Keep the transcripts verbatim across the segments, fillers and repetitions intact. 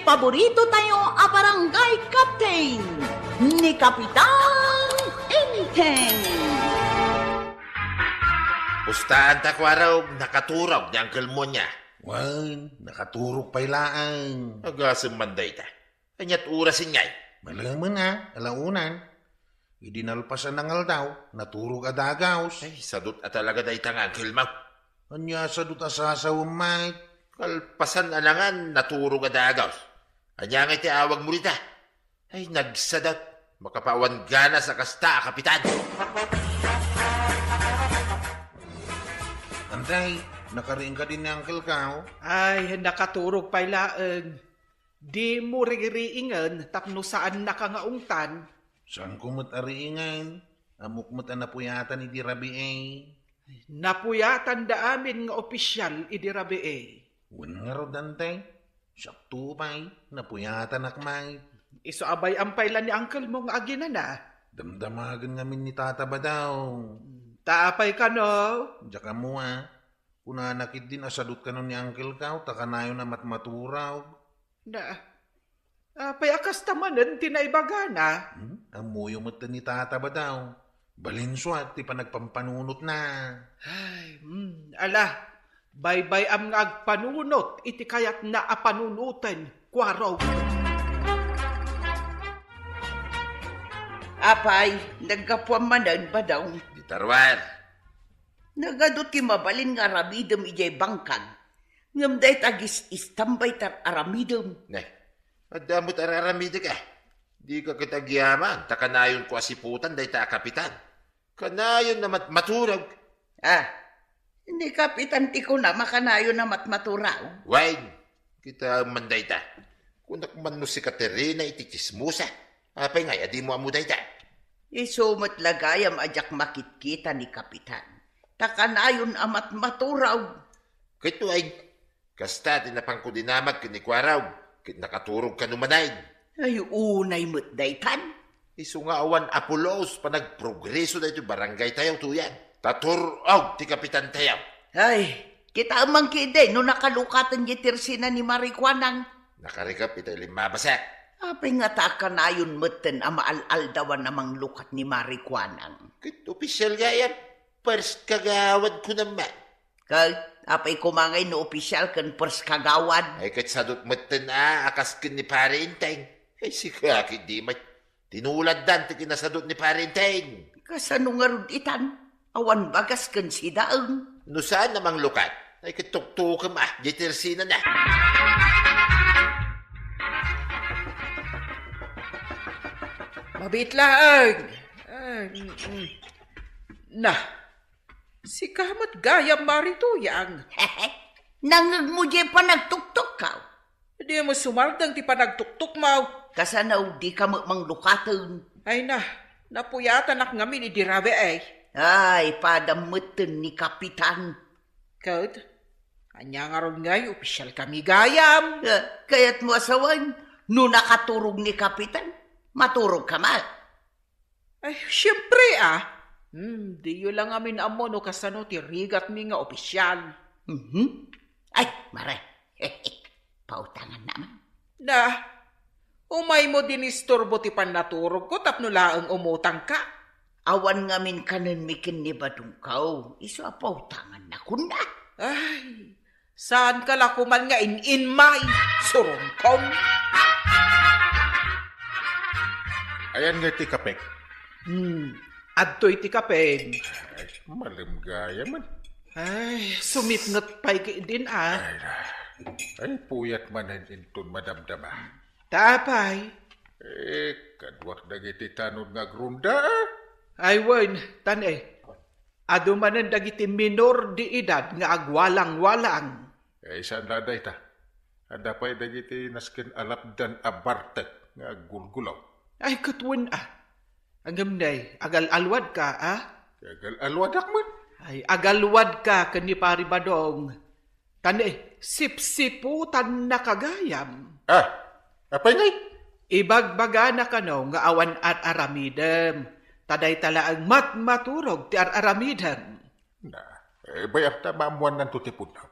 Paborito tayo a barangay captain, ni Kapitan Enteng. Pustaanta, Kuarog, nakaturog ni Uncle Munya. Wen, nakaturog pay laeng. Agasem man dayta. Aniat orasen ngay? Malem a, alaunan. Idi nalpasan a nga aldaw, naturog a dagaws. Ay, sadut a talaga dayta nga angkelmo. Ania sadut a sasawem, Mike? Kalpasan a nangan, naturog a dagaws. Ania ngay ti awagmo dita? Ay, nagsadut. Makapawan ganas a kasta a kapitan. Antay, nakariing kadi ni Uncle Kao? Ay, nakaturog pay laeng. Dimo ririingen tapno saannaka nga ungtan. Saanko met a riingen. Ammok met a napuyatan idi rabii. Napuyatanda amin nga opisial idi rabii. Wen ngarud, Antay. Sakto pay, napuyatanak met. Isu a bay-am pay la ni uncle mo nga aginana. Damdamagen ngamin ni Tata Badong. Ta apay kano? Diak ammo a. Kunana ketdin a sadut kano ni Uncle Kao, ta kanayon a matmaturog. Na, apay a kasta manen ti naibagana? Hmm? Ammoyo met ni Tata Badong. Balinsuat ti panagpampanunotna. Ay, hmm, ala, baybay-am nga agpanunot iti kayatna a panunoten, Kuarog. Apay, naggapuam manen, Badong? Di tarwer. Nagadu ti mabalin nga aramidem idiay bangkag. Ngem dayta agis-istambay ti ar-aramidem. Ne, adda met ar-aramidek a. Dika ket agyaman, ta kanayonko a siputan dayta a kapitan. Kanayon a mat-, maturog. Ah, ni kapitan ti kunam a kanayon a matmaturog? Wen, kitaem man dayta. Kunak man no si Katerina iti tsismosa. Apay ngay a dimo ammo dayta? Isu met la gayam a diak makitkita ni kapitan. Ta kanayon a matmaturog. Ket wen, kasta ti napanko dinamag ken ni Kuarog, ket nakaturog kano manen. Ay, unay met daytan. Isu nga awan a pulos, panagprogreso daytoy barangay tayo, tuyan. Ta tur-og ti kapitan tayo. Ay, kitaem man ketdi no nakalukaten diay tersina ni Mari Kuanang. Nakarikep iti limmabasak. Apay ngata a kanayon metten a maal-aldawan a manglukat ni Mari Kuanang? Ket opisial gayam, first kagawad kunam man. Ket apay koma ngay no opisial ken first kagawad? Ay, ket sadut metten a, a kas ken ni Pare Enteng. Ay, sika ketdi met. Tinuladdan ti kinasadut ni Pare Enteng. Kasano ngarud itan? Awan bagas ken sidaen. No saan a manglukat, ay ket tuktukem a, diay tersinana. Mabiit laeng. Ay, mm, mm. Na, sika met gayam, Mari Tuyang. Nangngegmo diay panagtuktukko? Dimo sumardeng ti panagtuktukmo. Kasano dika met manglukaten? Ay na, napuyatanak ngamin idi rabii. Ay, padam metten ni kapitan. Ket, ania ngarud ngay, opisial kami gayam? Eh, kayatmo a sawen, no nakaturog ni kapitan, maturogka met. Ay, siempre, a. Hmm, diyo la ngamin ammo no kasano ti rigatmi nga opisial. Mhm. Ay, Mare. Pautanganna man. Na, umaymo dinisturbo ti pannaturogko tapno laeng umutangka. Awan ngamin kanenmi ken ni Badongko, isu a pautanganna kunna. Ay, saanka la koman nga in-inmay, surungkom. Ayan nga ti kapek. Hmm, adtoy ti kapem. Ay, malem gayam. Ay, sumipnget pay ketdin, a. Ay, na. Ay, puyat manen inton madamdama. Ta apay? Eh, kaduak dagiti tanod nga agronda, a. Ay, wen, tan, e. Adu manen dagiti minor de edad nga agwalang-walang. Eh, saan la dayta? Adda pay dagiti nasken a lapdan a bartek nga aggulgulaw. Ay, ket wen, a. Ngem ne, agal-alwadka, a? Agal-alwadak met. Ay, agalwadka ken ni Pari Badong. Ta ne, sipsiputannaka gayam. A, apay ngay? Ibagbagana kano nga awan ar-aramidem, ta dayta laeng matmaturog ti ar-aramidem. Na, e, bay-am ta maammuannanto ti pudno.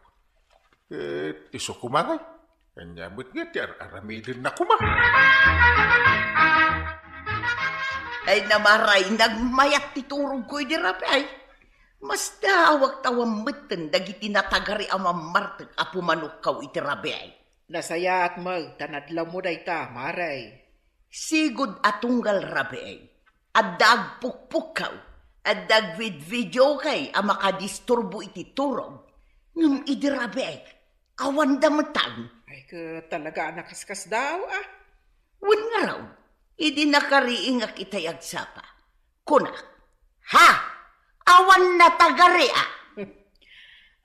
E, isu koma ngay? Ania met nga ti ar-aramidenna koma? Ay, Maray, nagmayat ti turogko idi rabii. Masdaawak ta awan metten dagiti natagari a mammartek a pumanokkaw iti rabii. Nasayaat met ta nadlawmo dayta, Maray. Sigud a tunggal rabii, adda agpukpukkaw, adda agvidvideokay a makadisturbo iti turog. Ngem idi rabii, awanda metten. Ay, ket talaga a nakaskasdaaw, a. Wen ngarud, idi nakariingak itay agsapa, kunak, "Ha! Awan natagari, a!"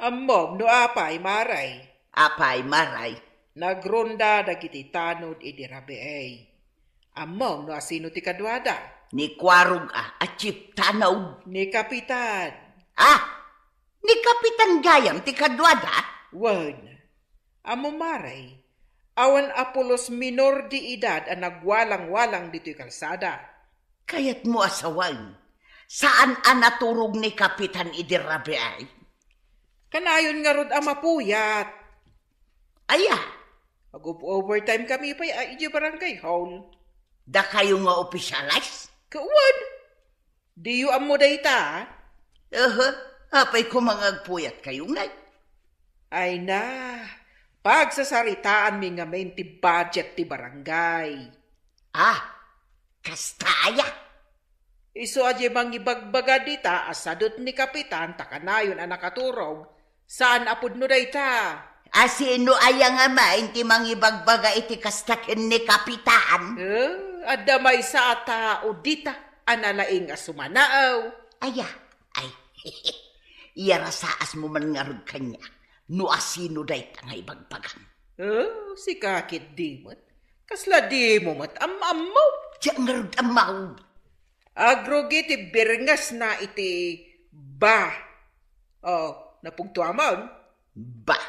Ammom no apay, Maray? Apay, Maray? Nagronda dagiti tanod idi rabii. Ammom no asino ti kaduada? Ni Kuarog a, a chief tanod. Ni Kapitan. Ah! Ni Kapitan gayam ti kaduada? Wen, ammom, Maray, awan a pulos minor de edad a nagwalang-walang ditoy kalsada. Kayatmo a sawen, saan a naturog ni Kapitan idi rabii? Kanayon ngarud a mapuyat. Aya? Ag-overtime kami pay a idiay barangay hall. Dakayo nga opisyales? Kawan. Diyo ammo dayta, a? Aha, apay koma nga agpuyatkayo ngay? Ay na, pagsasaritaanmi ngamin ti budget ti barangay. Ah, kasta aya? Isu a diay mangibagbaga dita a sadut ni Kapitan ta kanayon a nakaturog, saan a pudno dayta. A sino aya ngamin ti mangibagbaga iti kasta ken ni Kapitan? Eh, adda maysa a tao dita a nalaing a sumanaaw. Aya, ay, iyarasaasmo man ngarud kaniak no asino dayta nga ibagbagam. Eh, sika ket di met. Kasla dimo met am-ammo? Diak ngarud ammo. Agrugi ti birngesna iti ba. Oh, napugtuamon? Ba?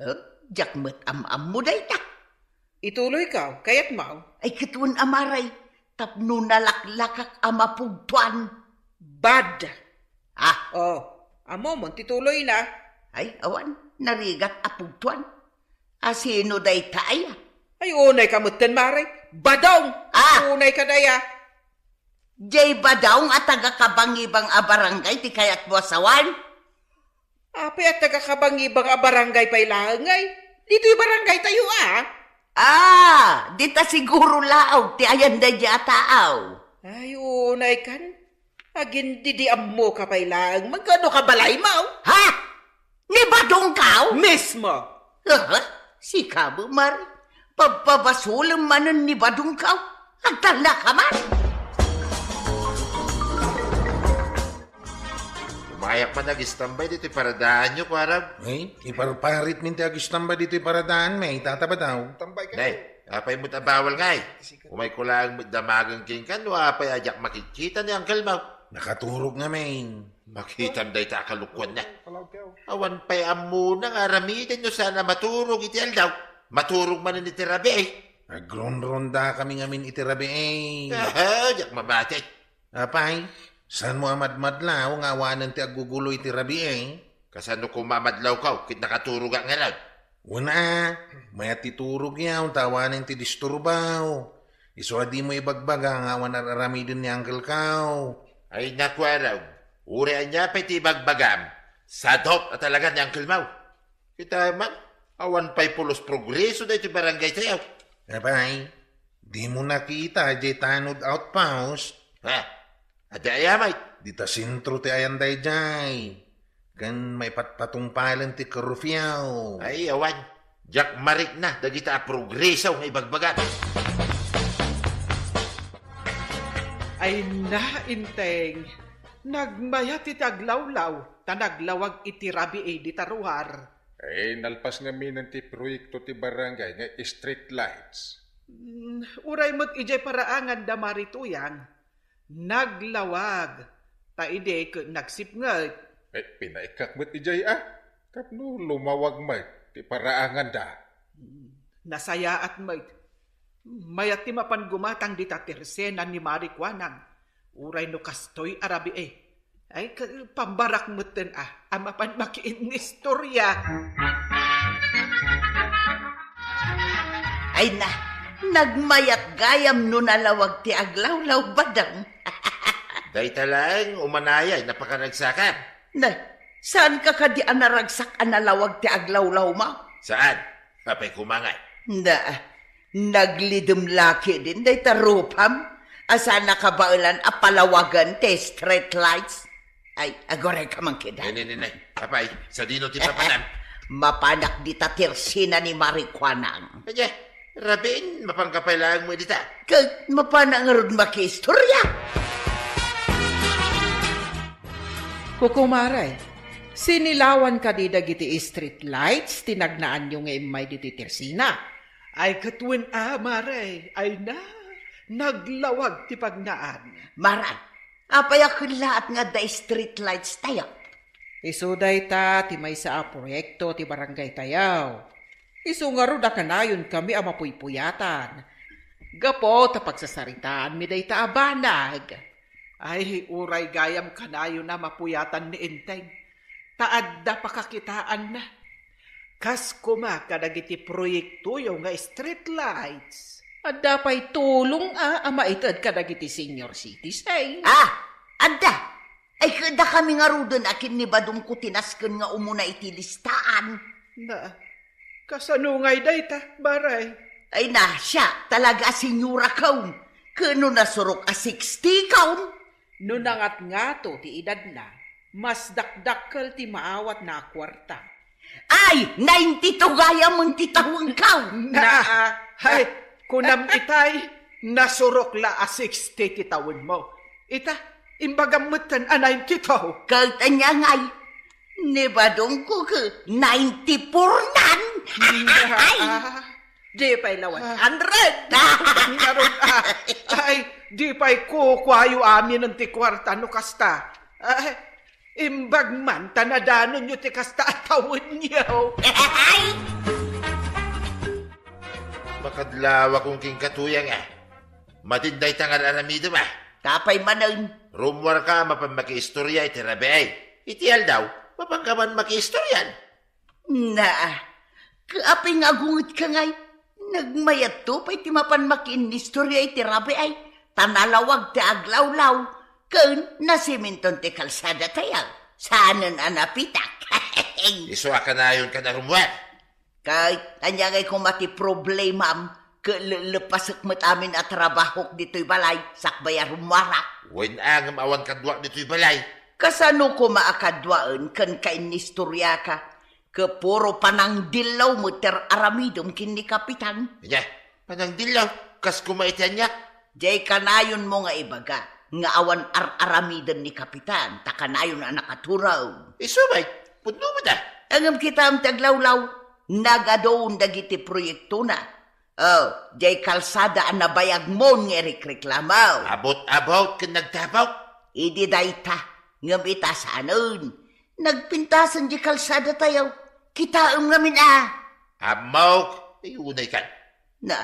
Eh, diak met am-ammo dayta. Ituloykaw, kayatmo? Ay, ket wen a Maray, tapno nalaklakak a mapugtuan. Bad. Ah. Oh, ammomon ti tuloyna? Ay, awan, narigat a pugtuan. A sino dayta aya? Ay, unayka metten, Maray. Badong! Ah! Unayka daya. Diay Badong a taga-Kabangibang a barangay ti kayatmo a sawen? Apay a taga-Kabangibang a barangay pay laeng ngay? Ditoy barangaytayo, a. Ah, dita siguro laog ti ayan daydiay a taaw. Ay, unaykan. Agin-didiammoka pay laeng. Magkano ka balaymo? Ha? Ni Badongkaw? Mismo. Aha, sika met, Maray. Pabpabasolem manen ni Badongkaw. Agtalnaka man. Umayak man agistambay ditoy paradaanyo, kuarog. Ay, iparparitmin ti agistambay ditoy paradaanmi, Tata Badong. Tambay kayo. Nay, apay met a bawal ngay? Umayko laeng met damagen kenka no apay a diak makitkita ni Uncle Mau. Nakaturog ngamin. Makitam dayta a kalokuanna. Awan pay ammona nga aramiden no saan a maturog iti aldaw. Maturog manen iti rabii. Agronrondakami ngamin iti rabii. Aha, diak mamati. Apay, saanmo a madmadlaw nga awanen ti aggugulo iti rabii? Kasano koma a madlawkaw ket nakaturogak ngarud? Wen a, mayat ti turogyo ta awanen ti disturbaw. Isu a dimo ibagbaga nga awan ar-aramiden ni Uncle Mau. Ay, naku, arog. Uray ania pay ti ibagbagam, sadut a talaga ni Uncle Mau. Kita man, awan pay pulos progreso daytoy barangaytayo. Apay, dimo nakita diay tanod outpost? Ha? Adda aya met? Dita sentro ti ayan daydiay. Ken maipatpatungpalen ti curfew. Ay, awan. Diak marikna dagita a progreso nga ibagbagam. Ay na, Inteng. Nagmayat iti aglawlaw, ta naglawag iti rabii dita ruar. Ay, nalpas ngamin ti proyekto ti barangay nga street lights. Mm, uray met idiay paraangan da Mari Tuyang. Naglawag, ta idi ket nagsipnget. Eh, pinaikkak met idiay a, tapno lumawag met ti paraanganda. Nasayaat met. Mayat ti mapan gumatang dita tersena ni Mari Kuanang. Uray no kastoy a rabii. Ay, ka-, pambarak metten a, a mapan makiinnistorya. Ay na, nagmayat gayam no nalawag ti aglawlaw, Badong. Dayta laeng umanayay napakaragsakam. Na, saan ka kadi a naragsak a nalawag ti aglawlawmo? Saan? Apay kumangay? Na, naglidem la ketdin dayta rupam a saan a kabaelan a palawagen ti street lights. Ay, aguray ka man kida. Ne, ne, ne, ne. Apay, sadino ti papanam? Mapanak dita tersina ni Marikuanang. Anya, rabiin, mapanka pay laeng mo dita. Ket mapanak ngarud makiistorya. Kukumare, sinilawan kadi dagiti street lights ti nagnaanyo nga immay ditoy tersina? Ay, ket wen a, mare. Ay na, naglawag ti pagnaan. Mare, apay a kellaat nga adda street lights tayo? Isu dayta ti maysa a proyekto ti barangay tayo. Isu ngarud a kanayonkami a mapuypuyatan. Gapu ta pagsasaritaanmi dayta a banag. Ay, uray gayam kanayon a mapuyatan ni Enteng. Ta adda pakakitaanna. Kas koma kadagiti proyektoyo nga street lights. Adda pay tulong a, a maited kadagiti senior citizen. Ah, adda. Ay, keda kami ngaruden a ken ni Badong ko ti nasken nga umuna iti listaan. Na, kasano ngay dayta, baray? Ay na, siya, talaga a senyora kaon. Ken no nasurok a sixty kaon. No nangatngato ti edadna, mas dakdakkel ti maawatna a kuarta. Ay, ninety-two gayam ti tawen kaon. Na, ay, kunam itay, nasurok la a sixty ti tawenmo. Ita, imbagam metten a ninety-two. Ket ania ngay, ni Badong ko ket ninety-four nan. Ay, di pay la one hundred. Ngarud, ah, ay, di pay kukuayo aminen ti kuarta no kasta. Ay, imbag man ta nadanonyo ti kasta a tawenyo. Ay! Makadlawakon kenka, Tuyang, a. Madin dayta nga ar-aramidem, a. Apay manen? Rummuarka a mapan makiistorya iti rabii. Iti aldaw, mapanka man makiistoryan. Na, apay nga agungetka ngay? Nagmayatto pay ti mapan makiinnistorya iti rabii, ta nalawag ti aglawlaw, ken nasiminton ti kalsada tayo. Saanen a napitak. Isu a kanayonkan a rummuar. Ket ania ngay koma ti problemam, ket lellepasek met amin a trabahok ditoy balay, sakbay a rummuarak. Wen a, ngem awan kaduak ditoy balay. Kasano koma a kaduaen ken kainnistoriaka? Ket puro panangdillaw met ti ar-aramidem ken ni Kapitan. Ania? Panangdillaw? Kas koma iti ania? Diay kanayonmo nga ibaga nga awan ar-aramiden ni Kapitan, ta kanayon a nakaturog. Isu met, pudno met a. Ngem kitaem ti aglawlaw, nagadun dagiti proyektona. Oh, diay kalsada a nabayagmon nga irikreklamo. Abot-abot ken nagtapok. Idi dayta, ngem ita saanen. Nagpintasen diay kalsada tayo. Kitaem ngamin a. Ammok, ay unay kan. Na,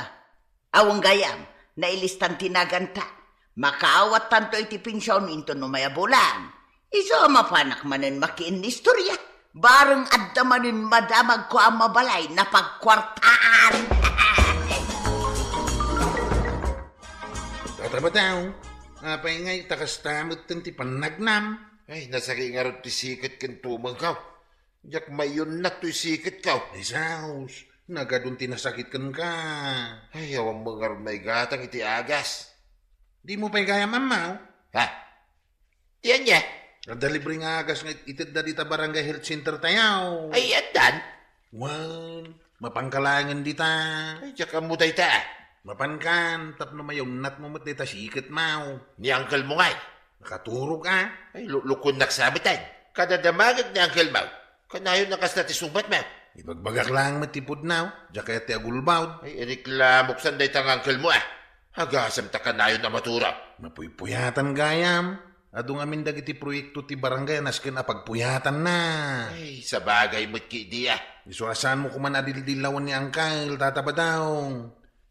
awan gayam, nailistan ti naganta. Makaawattanto iti pension inton umay a bulan. Isu a mapanak manen makiinnistorya. Bareng adda manen madamagko a mabalay napagkuartaan. Tata Badaw, apay ngay ta kasta metten ti pannagnam? Ay, nasaki ngarud ti siket ken tumengko. Diak maiyunnat toy siketko. Ay, sus, nagadun ti nasakit kenka. Ay, awan met ngarud maigatang iti agas. Dimo pay gayam ammo? Ha? Ti ania? Adda libre nga agas nga it-, itedda dita barangay health center tayo. Ay, addan? Wen, mapanka laengen dita. Ay, diak ammo dayta. Mapankan, tapno mayunnatmo met dayta siketmo. Ni angkelmo ngay? Nakaturog a. Ay, lu-, lukuennak sa metten. Kadadamagek ni angkelmo. Kanayon a kasta ti sungbatmo. Ibagbagak laeng met ti pudno. Diak kayat ti agulbod. Ay, ireklamok san dayta nga angkelmo a. Agasem ta kanayon a maturog. Mapuypuyatan gayam. Adu ngamin dagiti proyekto ti barangay a nasken a pagpuyatanna. Ay, sabagay met ketdi a. Isu a saanmo koma a dildillawen ni angkel, Tata Badaw.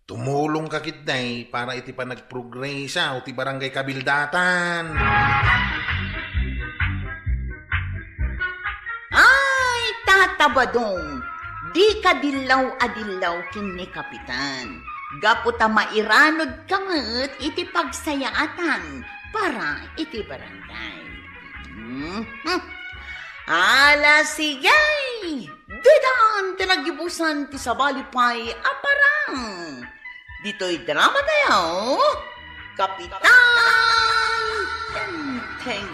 Tumulongka ketdi para iti panagprogreso ti barangay kabildatan. Ay, Tata Badong, Di kadillaw a dillaw ken ni Kapitan. Gapu ta mairanudka met iti pagsayaatan para iti barangay. Mhm. Ala, sige! Ditan ti naggibusan ti sabali pay a parang. Ditoy drama tayo, Kapitan Tengteng.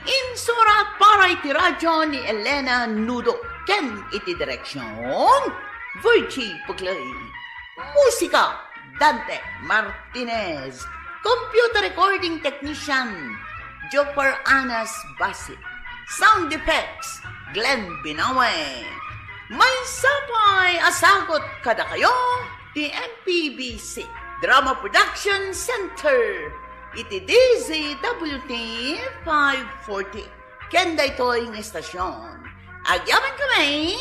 Insurat para iti radyo ni Elena Nudo ken iti direksyon, Virgie Puglay. Musika, Dante Martinez. Computer recording technician, Jopper Anas Basit. Sound effects, Glenn Binawe. Maysa pay a sagut kadakayo ti M P B C Drama Production Center iti D Z W T five forty. Ken daytoy nga estasyon, agyamankami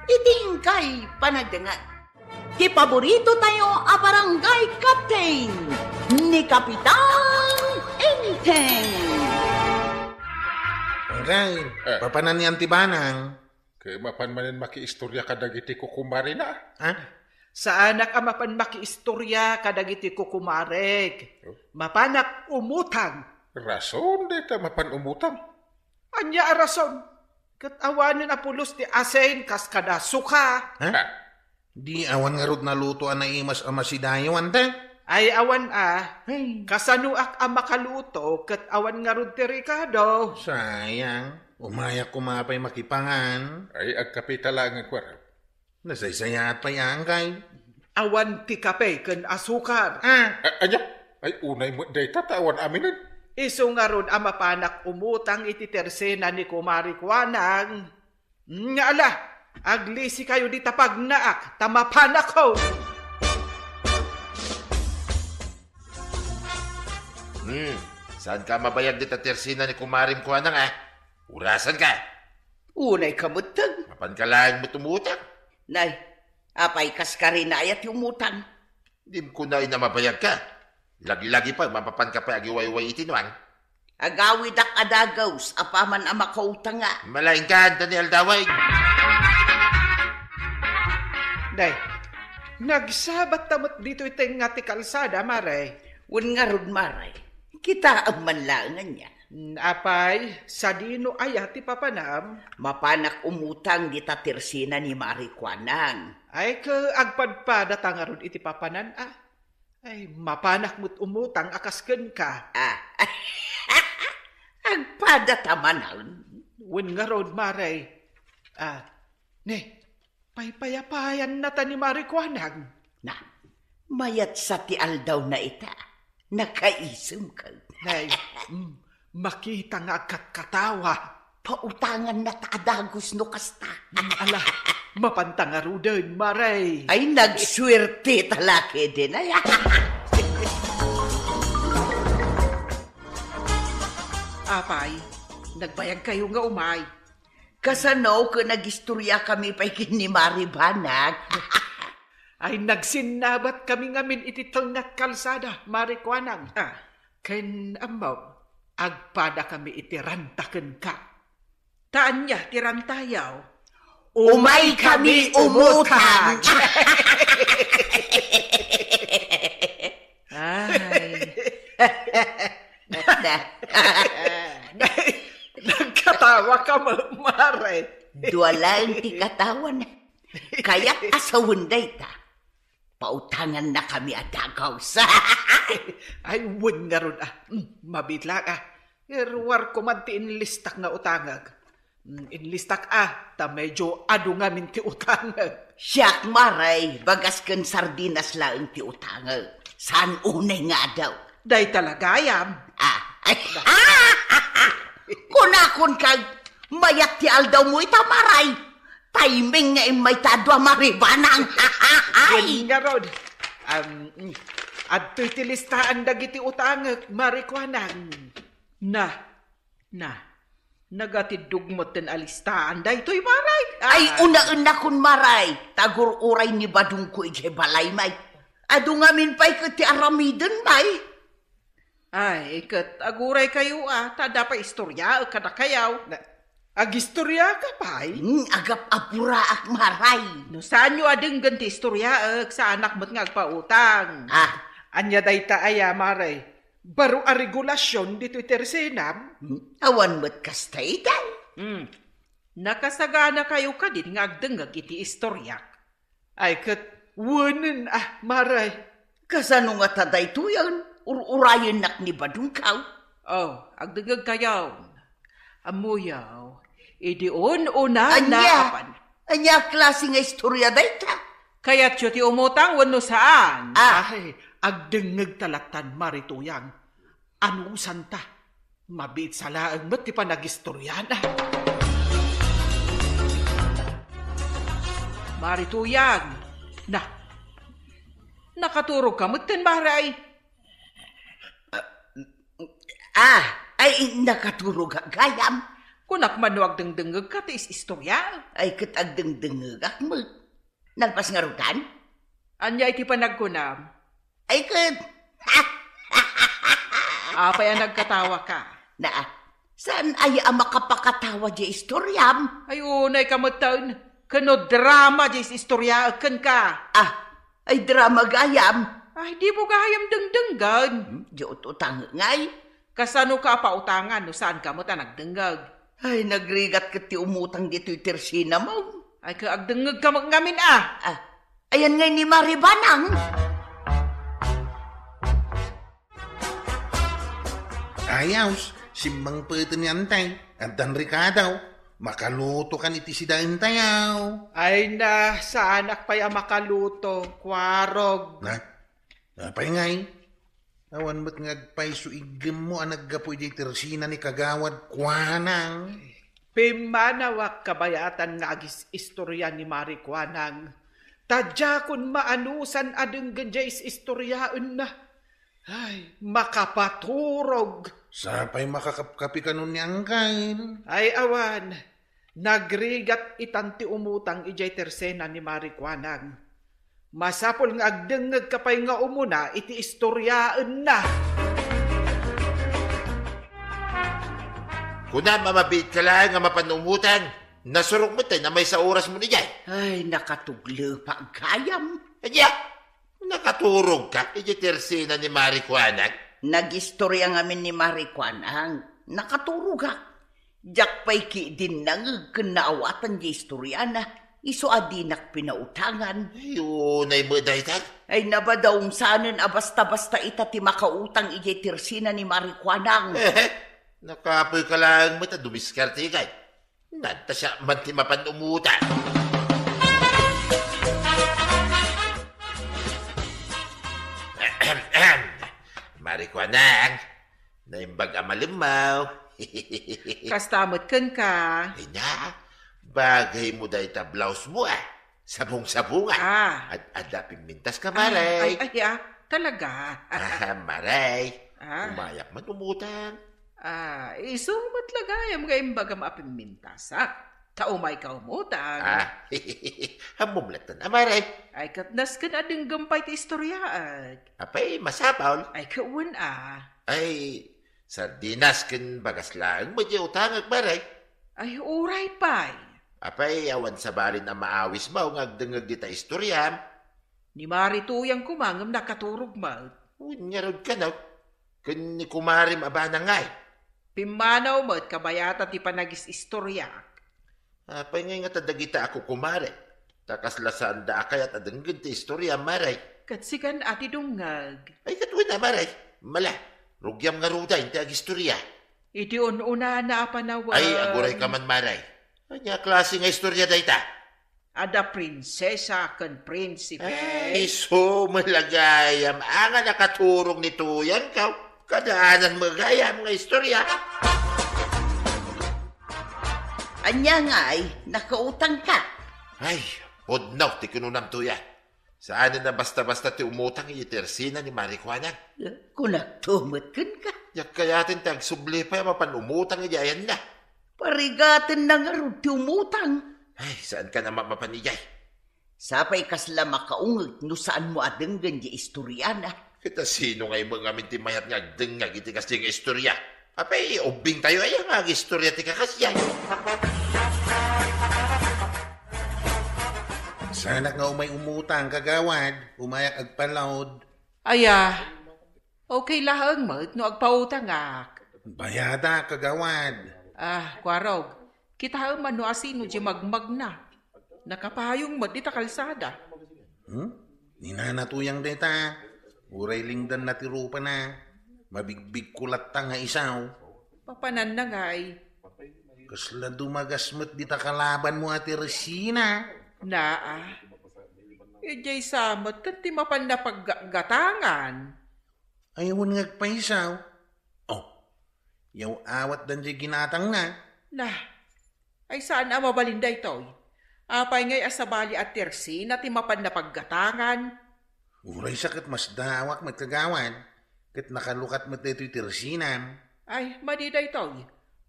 iti inkay panagdengngeg. Ti paborito tayo a barangay captain, ni Kapitan Enteng. Angkay, Eh. papanan ni Auntie Banang? Kay mapan manen makiistorya kadagiti kukumarina. Ha? Saanak a mapan makiistorya kadagiti kukumarek. Oh. Mapanak umutang. Rason dayta mapan umutang. Ania a rason? Ket awanen a pulos ti asin kas kada suka. Ha? Ha? Di awan ngarud naluto a naimas a masidayo, Auntie? Ay, awan a. Ay. Kasanoak a makaluto ket awan ngarud ti rekado. Sayang. Umayak koma pay makipangan. Ay, agkapita laeng, kuara. Nasaysayaat pay, angkay. Awan ti kape ken asukar. Ah. A-, ania? Ay, unay met dayta ta awan aminen. Isu ngarud a mapanak umutang iti tersena ni Kumari Kuanang. Nga ala, aglisikayo dita pagnaak, ta mapanakon. Hmm, saanka mabayag dita tersena ni Kumarim Kuanang, a? Urasanka. Unayka metten. Mapanka laeng met umutang. Nay, apay kas karina aya ti umutang? Dim kunay a mabayagka. Lagi-lagi pay, mapapanka pay agiwayway iti nuang. Agawidak a dagus, apaman a makautanga. Malaingkan, Daniel Daway. Day, nagsabat ta met ditoy tengnga ti kalsada, Mare. Wen ngarud, Mare. Kitaem man laeng ania. Mm, apay, sadino aya ti papanam? Mapanak umutang dita tersena ni Mari Kuanang. Ay, ket agpadpada ta ngarud iti papanan, a? Ay, mapanak met umutang a kas kenka. Ah. Agpada ta manen. Wen ngarud, Mare. Ah, ne, paypayapayan nata ni Mari Kuanang. Na, mayat sa ti aldawna ita. Nakaisemka. Nay, mm, makita nga agkatkatawa. Pautanganna ta a dagus no kasta. Mm, ala, mapanta ngaruden, Mare. Ay, nagsuerte ta la ketdin, ay. Apay, nagbayagkayo nga umay. Kasano ket nagistoryakami pay ken ni Mari Banag? Ay, nagsinnabatkami ngamin iti tengnga ti kalsada, Mari Kuanang. Ah. Ken ammom, agpadakami iti ranta kenka. Ta ania ti rantayo? Umaykami umutang. Ay. Nagkatawaka, Mare. Dua laeng ti katawana. Kayat a sawen dayta. Pautangannakami a dagus. Ay, wen ngarud, a. Mm, mabiit laeng, a. Iruarko man ti inlistak nga utangek. Mm, inlistak, a, ta medio adu ngamin ti utangek. Siak, Mare, bagas ken sardinas laeng ti utangek. Saan unay nga adu? Dayta la gayam. A, ay. Kunakon kag, mayat ti aldawmo ita, Mare. Timing nga immayta a dua, Mari Banang. Ay! Wen ngarud. Am, mm, adtoy ti listaan dagiti utangek, Mari Kuanang. Na, na. Nagatiddog metten a listaan daytoy, Mare. Ay, ah, unaennakon, Mare. Ta agur-uray ni badongko idiay balay, may. Adu ngamin pay ket ti aramiden, may. Ay, ket aguraykayo, a, ta adda pay istoryaek kadakayo. Na, Agistoriaka pay? Hmm, agap-apuraak, Maray. No saanyo a denggen ti istoriaek, saanak met nga agpautang. Ah. Ania dayta aya, Maray? Baro a regulasion ditoy tersenam? Hmm, awan met kasta, itay. Hmm. Nakasaganakayo kadin nga agdengngeg iti istoriak? Ay, ket wenen, ah, Maray. Kasano ngata daytoyen? Ur-urayennak ni badongkaw. Oh, agdengngegkayon. Ammoyo, idi un-una Ania? Naapan. Ania a klase nga istoria dayta? Kayatyo ti umutang wenno saan? Ah. Ay, agdengngegta lattan, Mari Tuyang. Anusanta. Mabiit sa laeng met ti panagistoriana. Mari Tuyang, na, nakaturogka metten, Maray? Ah, ay, nakaturogak gayam. Kunak man no agdengdengngegka ti is-istoriaek. Ay, ket agdengdengngegak met. Nalpas ngaruden? Ania iti panagkunam? Ay, ket. Apay a nagkatawaka? Na, saan aya a makapakatawa diay istoriam? Ay, unayka metten. Ken no drama diay istoriaek kenka. Ah, ay drama gayam. Ay, dimo gayam dengdenggen. Hmm, diay ut-utangek ngay. Kasanoka a pautangan no saanka met a nagdengngeg? Ay, nagrigat ket ti umutang ditoy tersenam. Ay, ket agdengngegka met ngamin a. Ah, ayan ngay ni Mari Kwanang. Ayaw, simmangpeten ni Antay. Addan rikadaw. Makalutokan iti sidaentayaw. Ay na, saanak pay a makaluto, Kuarog. Na? Apay ngay? Awan met nga agpayso iggemmo a naggapu idiay tersena ni Kagawad Kwanang. Pimmanawak kabayatan nga agis-istoria ni Mari Kwanang. Ta diakon maanusan a denggen diay is-istoriaenna. Ay, makapaturog. Sapay makakapkapi kanon ni Angkel. Ay, awan. Nagrigat itan ti umutang idiay tersena ni Mari Kwanang. Masapul nga agdengngegka pay nga umuna iti istoriaenna. Kunam a mabiitka laeng nga mapan umutang. Nasurok met tay na maysa orasmo idiay. Ay, nakatuglepak gayam. Ania? Nakaturogka idiay tersena ni Mari Kwanang? Nagistoria ngamin ni Mari Kwanang. Nakaturogak. Diak pay ketdin nangngeg ken naawatan diay istoriana, isu a dinak pinautangan. Ay, unay met dayta. Ay, nabadaom sanen a basta-basta ita ti makautang idiay tersena ni Mari Kwanang. Nakapoyka laeng met a dumiskarte kay. Nagtasia man ti mapan umutang. Ahem, ahem. Mari Kwanang, naimbag a malemmaw. Kasta met kenka. Ina, bagaymo dayta blousemo a. Sabong-sabongan. Ah. Ad-, adda pimmintaska, Maray. Ah, ay, ay, ah, talaga? Ah, Maray. Ah. Umayak man umutang. Ah, isu met la gayam nga imbagam a pimmintasak. Ta umayka umutang. Ah, ammom latta, Maray. Ay, ket nasken a denggem pay ti istoriaek. Apay, masapul? Ay, ket wen a. Ay, sardinas ken bagas laeng met diay utangek, Maray. Ay, uray pay. Apay, awan sabalin a maawismo nga agdengngeg dita istoriam? Ni Mari Tuyang koma ngem nakaturog met. Ngarud kano, ken ni kumarem a banang ngay? Pimmanaw met kabayatan ti panagis-istoriak. Apay ngay ngata dagita a kukumarek? Ta kasla saanda a kayat a denggen ti istoriam, Maray. Ket sikan a ti dungngeg. Ay, ket wen a, Maray. Mala, rugiam ngaruden ti agistoria. Iti un-unana a panawen. Ay, agurayka man, Maray. Ania a klase nga istoria dayta? Adda prinsesa ken prinsipe. Ay, isu met la gayam, ania nakaturog ni Tuyang, kaw? Kaadaan met gayam nga istoria. Ania ngay, nakautangka? Ay, pudno ti kinunam, Tuyang. Saanen a basta-basta ti umutang iti tersena ni Mari Kwanang. Kunakto met kenka. Diak kayaten ti agsubli pay a mapan umutang iti ayanna. Parigatenna ngarud ti umutang. Ay, saanka a mapan idiay. Sapay kasla makaungeg no saanmo a denggen diay istoriana. Ket a sino ngay met ngamin ti mayat nga agdengngeg iti kasdiay nga istoria? Apay, ubbingtayo aya nga agistorya ti kakasiayo. Saanak nga umay umutang, kagawad. Umayak agpalaod. Aya, okay laeng met no agpautangak. Bayadak, kagawad. Ah, Kuarog, kitaem man no asino diay magmagna. Nakapayong met dita kalsada. Hmm? Ni Nana Tuyang dayta. Uray lingdanna ti rupana. Mabigbigko latta nga isaw. Papananna ngay. Kasla dumagas met dita kalabanmo a Teresina. Naa. Idiay sa met ket ti mapan napaggatgatangan. Ay, wen nga agpaisaw. Oh, yaw-awatdan diay ginatangna. Nah, ay saan a mabalin daytoy. Apay ngay a sabali a Teresina ti mapan napaggatangan? Uray sa ket masdaawak met, kagawad, ket nakalukat met daytoy Teresinam. Ay, madi daytoy.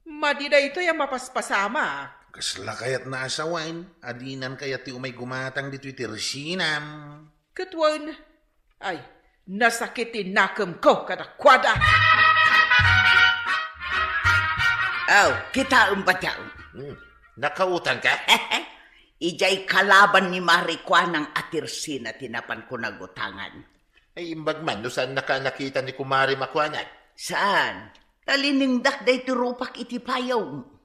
Madi daytoy a mapaspasamak. Kasla kayatna a sawen a dinan kayat ti umay gumatang ditoy Teresinam. Ket wen, ay, nasakit ti nakemko kadakuada. Aw, kitaem, batiaw. Hmm. Nakautangka? Idiay kalaban ni Mari Kuanang a Teresina ti napanko nagutangan. Ay, imbag man no saannaka a nakita ni Kumari Makuanag. Saan? Taliningdak daytoy rupak iti payawmo.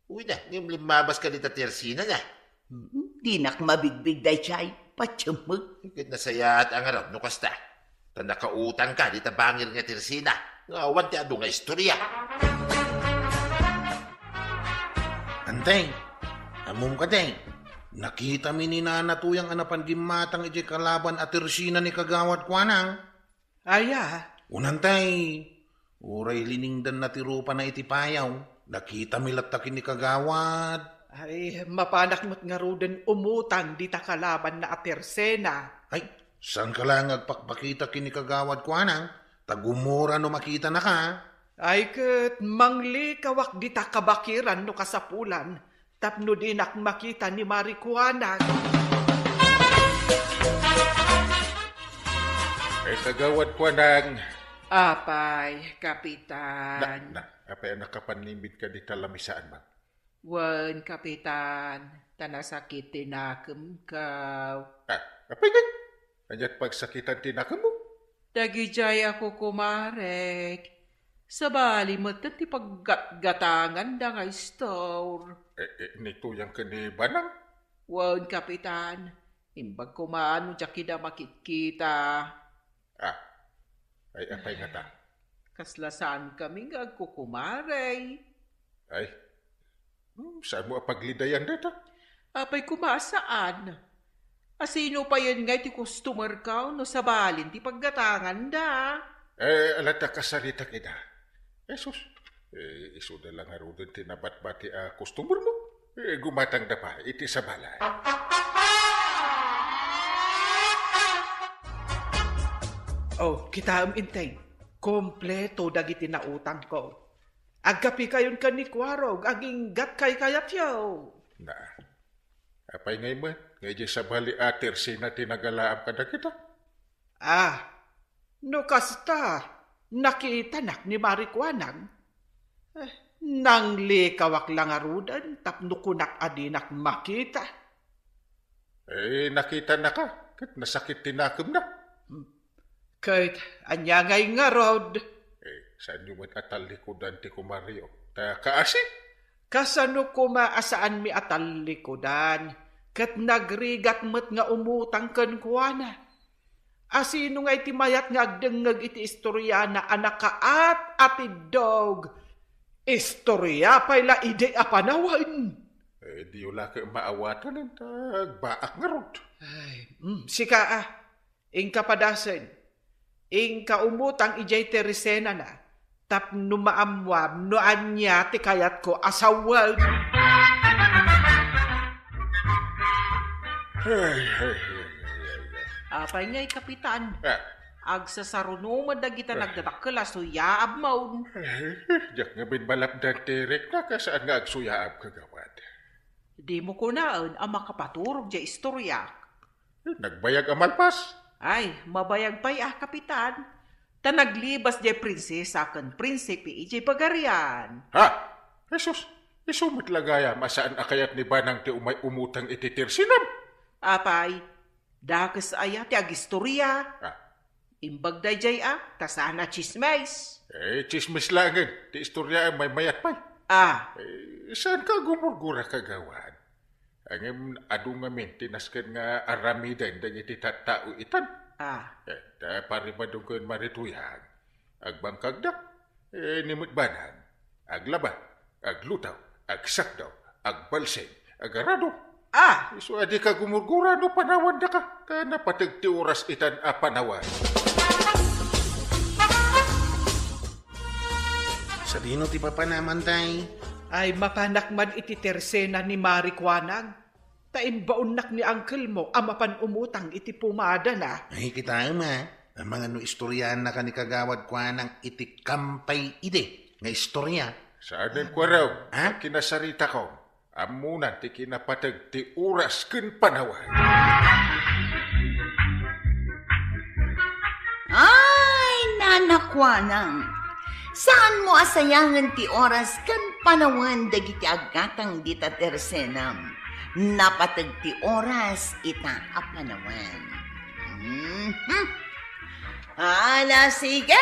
Uy na, ngem limmabaska dita Teresina na. Hmm, dinak mabigbig daydiay. Patiemek. Ket nasayaat a ngarud no kasta. Ta nakautangka dita bangir nga Teresina nga awan ti adu nga istorya. Antay, ammom kadi, nakitami ni Nana Tuyang a napan gimmatang idiay kalaban a Teresina ni Kagawad Kuanang. Aya? Unantay, uray liningdanna ti rupana iti payaw, nakitami latta ken ni Kagawad. Ay, mapanak met ngaruden umutang dita kalabanna a Teresina. Ay, saanka la nga agpakpakita ken ni Kagawad Kuanang, ta gumura no makitanaka. Ay ket, manglikawak dita kabakiran no kasapulan, tapno dinak makita ni Mari Kuanang. Eh, Kagawad Kuanang. Apay, Kapitan. Na, na, apay a nakapannimbit ka dita lamisaanmo? Wen, Kapitan, ta nasakit ti nakemko. Ah, apay ngay? Ania't pagsakitan ti nakemmo? Dagidiay a kukumarek. Sabali met ti paggatgatanganda nga istor. Eh, eh, ni Tuyang ken ni Banang? Wen, Kapitan. Imbag koma no diak ida makitkita. Ah, ay, apay ngata? Kasla saankami nga agkukumarek. Ay, hmm, saanmo a paglidayan dayta? Apay koma a saan? Asino payen ngay ti customerko no sabalin ti paggatanganda? Eh, ala ta kasaritak ida. Jesus, eh, isuda la ngaruden ti nabatbati a customermo. Eh, gumatangda pay iti sabali. Oh, kitaem, Enteng. Kompleto dagiti nautangko. Agkapikayon ken ni Kuarog, aginggat kaykayatyo. Na, apay ngay met nga idiay sabali a Teresina ti nagalaam kadagita? Ah, no kasta, nakitanak ni Mari Kuanang. Eh, nanglikawak la ngaruden tapno kunak a dinak makita. Eh, nakitanaka, ket nasakit ti nakemna. Hmm. Ket ania ngay ngarud? Eh, saanyo met a tallikudan ti kumario. Ta kaasi? Kasano koma a saanmi a tallikudan, ket nagrigat met nga umutang kenkuana? Asino ngay ti mayat nga agdengngeg iti istoriana a nakaat-atiddog? Istoria pay la idi a panawen. Eh, diyo la ket maawatanen ta agbaak ngarud. Ay, mm, sika a, inka padasen. Inka umutang idiay Teresinana, tapno maammuam no ania ti kayatko a sawen. Ay, ay, ay, ay, ay, ay. Apay ngay, Kapitan? Ah. Agsasaruno met dagita, ah, nagdadakkel a suyaabmon. Ay, diak ngamin malapdan ti rikna, kasaan nga agsuyaab, kagawad? Dimo kunaen a makapaturog diay istoriak. Nagbayag a malpas. Ay, mabayag pay a, Kapitan. Ta naglibas jay prinsesa ken prinsipe idiay pagarian. Ha? Jesus, isu met la gayam a saan a kayat ni Banang ti umay umutang iti tersenam. Apay, dakes aya ti agistoria? Ah. Imbag dayjay a, ta saan a tsismis. Eh, tsismis laengen. Ti istoriaem maymayat pay. Ah. Eh, saanka a gumurgura, Kagawad? Ngem adu ngamin ti nasken nga aramiden dagiti tattao itan. Ah. Eh, ta paribadong ken Marituyang, agbangkagda. Eh, ni met Banang, aglaba, aglutaw, agsakdaw, agbalsing, agarado. Ah! Isu a dika gumurgura no panawandaka, ta napateg ti oras itan a panawan. Sadino ti papanamantay? Ay, mapanak man iti tersena ni Mari Kuanang. Ta imbaonnak ni uncle mo a mapan umutang iti pumadana. Ay, kitaem a, amangan no istoriaannaka ni Kagawad Kuanang iti kampay idi nga istoria. Saanen, Kuarog. Ha? Kinasaritakon. Ammonan ti kinapateg ti oras ken panawan. Ay, Nana Kuanang, saanmo a sayangen ti oras ken panawen dagiti aggatang dita tersenam. Napateg ti oras ita a panawen. Mhm. Ala, sige!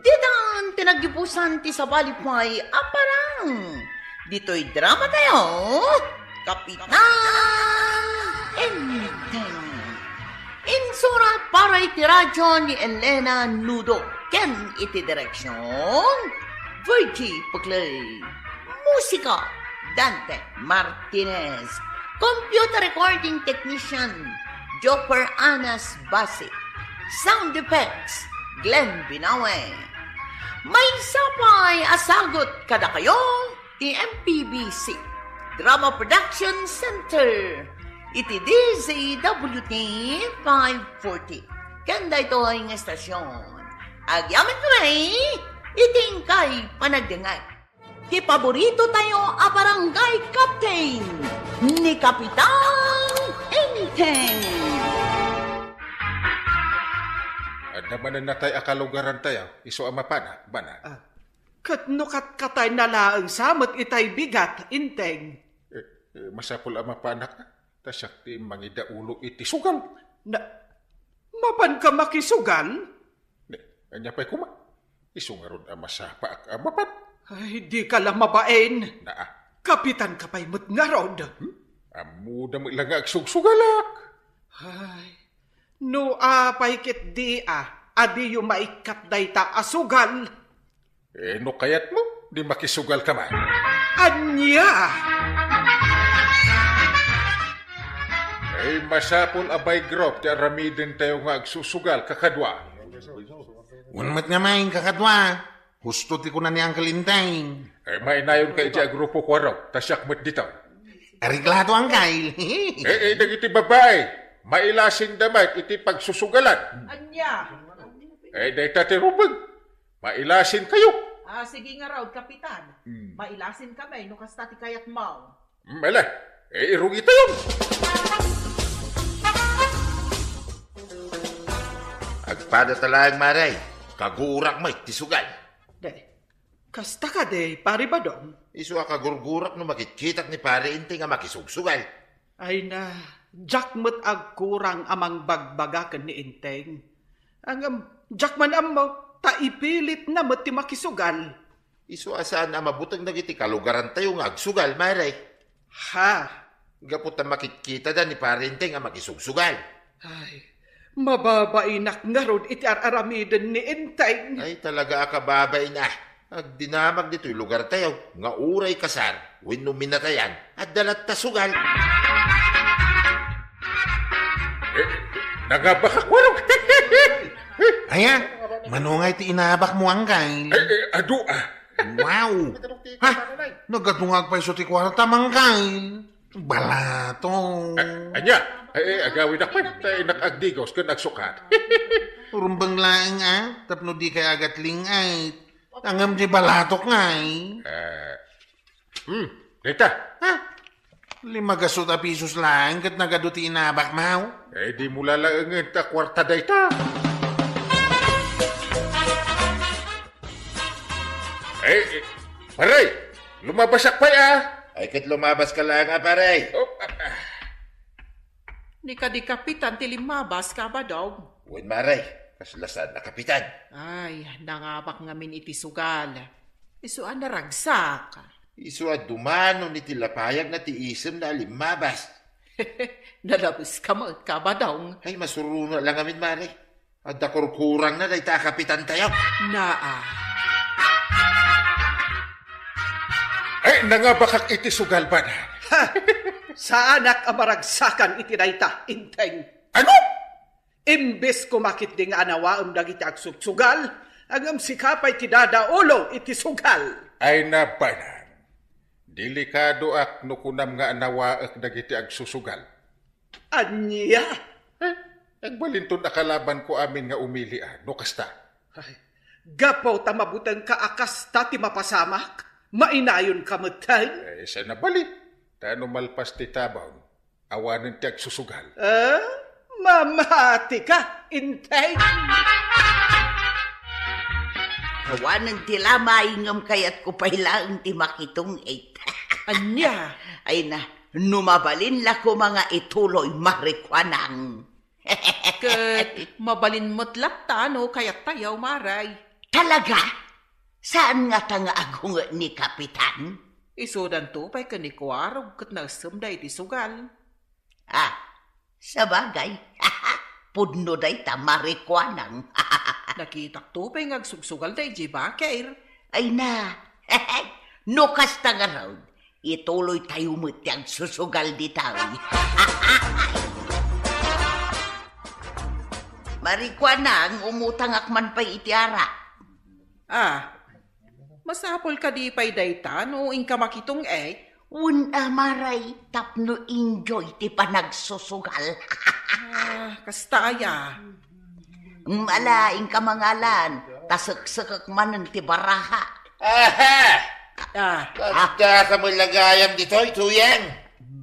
Ditan ti naggibusan ti sabali pay a parang. Ditoy drama tayo, Kapitan Enteng. Insurat para iti radyo ni Elena Nudo ken iti direksyon, Virgie Puclay. Musika, Dante Martinez. Computer recording technician, Joper Anas Basi. Sound effects, Glenn Binawe. Maysa pay a sagut kadakayo ti M P B C Drama Production Center iti D Z W T five forty. Ken daytoy nga estasyon, agyamankami iti inkay panagdengngeg. Ti paborito tayo a barangay captain, ni Kapitan Enteng. Adda manen natay a kalugaran tayo, isu a mapanak, Banag. Ah, ket no katkatayna laeng sa met itay bigat, Enteng? Eh, eh, masapul a mapanak, ta siak ti mangidaulo iti sugal. Na, mapanka makisugal? Ne, ania pay koma? Isu ngarud a masapaak a mapan. Ay, dika la mabain. Naa. Kapitanka pay met ngarud. Hmm? Ammoda met la nga agsugsugalak. Ay, no apay ketdi a, adiyo maikkat dayta a sugal. Eh, no kayatmo, di makisugalka man. Ania? Eh, masapul a by group ti aramidentayo nga agsusugal, kakadua. Wen met ngamin, kakadua. Husto ti kuna ni Uncle Enteng. Eh, mainayonka iti a grupo, Kuarog, ta siak met ditoy. Ariklato, Uncle. Eh, eh, dagiti babai, mailasinda met iti pagsusugalan. Ania? Eh, dayta ti rumbeng. Mailasinkayo. Ah, sige ngarud, Kapitan. Hmm. Mailasinkami no kasta ti kayatmo. Hmm, ala, eh, irugitayon. Agpadata laeng, Mare. Kagurak met ti sugal. De, kasta kadi, Pari Badong? Isu a kagurgurak no makitkitak ni Pari Enteng a makisugsugal. Ay na, diak met agkurang a mangbagbaga ken ni Enteng. Ngem, diak man ammo, ta ipilitna met ti makisugal. Isu a saan a mabuteng dagiti kalugarantayo nga agsugal, Mare. Ha? Gapu ta makitkitada ni Pari Enteng a makisugsugal. Ay, mababainak ngarud iti ar-aramiden ni Enteng. Ay, talaga a kababain a. Agdinamag ditoy lugartayo nga uray kasar wenno minatayan, adda latta sugal. Eh, nangabakak, Warok. Aya, mano nga iti inabakmo, Angkay? Eh, eh, adu, ah. Wow! Ha? Nagadungag pay isu ti kuarta, Angkay? Balato. Eh, ania? Eh, eh, agawidak pay. Ta innak agdigos ken agsukat. Rumbeng laeng, ah, tapno dikay agatling-ay. Ngem di balatok ngay. Eh, hmm, dayta. Ha? Lima gasut a pisos laeng ket nagadu ti inabakmo. Eh, dimo lalaengen ta kuarta dayta. Pare, lumabasak pay a. Ay, ket lumabaska laeng a, pare. Oh, ah, ah. Ni kadi kapitan ti limmabas, Kabadong. Wen, mare, kasla saan a kapitan. Ay, nangabak ngamin iti sugal. Isu a naragsak. Isu a dumanon iti lapayagna ti isemna a limmabas. Nalabeska met, Kabadong. Ay, masurono la ngamin, mare. Adda kurkurangna dayta a kapitantayo. Naa. Ay, nangabakak iti sugal, Badang. Ha! Saanak a maragsakan iti dayta, Inteng. Ano? Imbes koma ketdi nga anawaem dagiti agsugsugal, ngem sika pay ti dadaulo iti sugal. Ay, Badang. Delikadoak no kunam nga anawaek dagiti agsusugal. Ania? Eh, agbalinton a kalabanko amin nga umili a, no kasta. Ay, gapu ta mabutengka a kasta ti mapasamak, mainayonka metten. Eh, saan a bali? Ta no malpas ti tabon, awanen ti agsusugal. Eh, mamatika, Inteng. Awanen ti lamay, ngem kayatko pay laeng ti makitong-et. Ania? Ay na, no mabalin la koma nga ituloy, Marikuanang. Ket mabalin met latta no kayattayo, Maray. Talaga? Saan ngata nga agunget ni Kapitan? Isudanto pay ken ni Kuarog ket naesemda iti sugal. Ah, sabagay. Pudno dayta, Marikuanang. Nakitakto pay nga agsugsugalda idiay baker. Ay na. No kasta ngarud, ituloytayo met ti agsusugal ditoy. Marikuanang, umutangak man pay iti arak. Ah, masapul kadi pay dayta no inka makitong-et? Wen a, Maray, tapno enjoy ti panagsusugal. Ah, kasta aya. Ala, inka mangalan, ta seksekek manen ti baraha. Aha! Ah. Kasta ka met la gayam ditoy, Tuyang?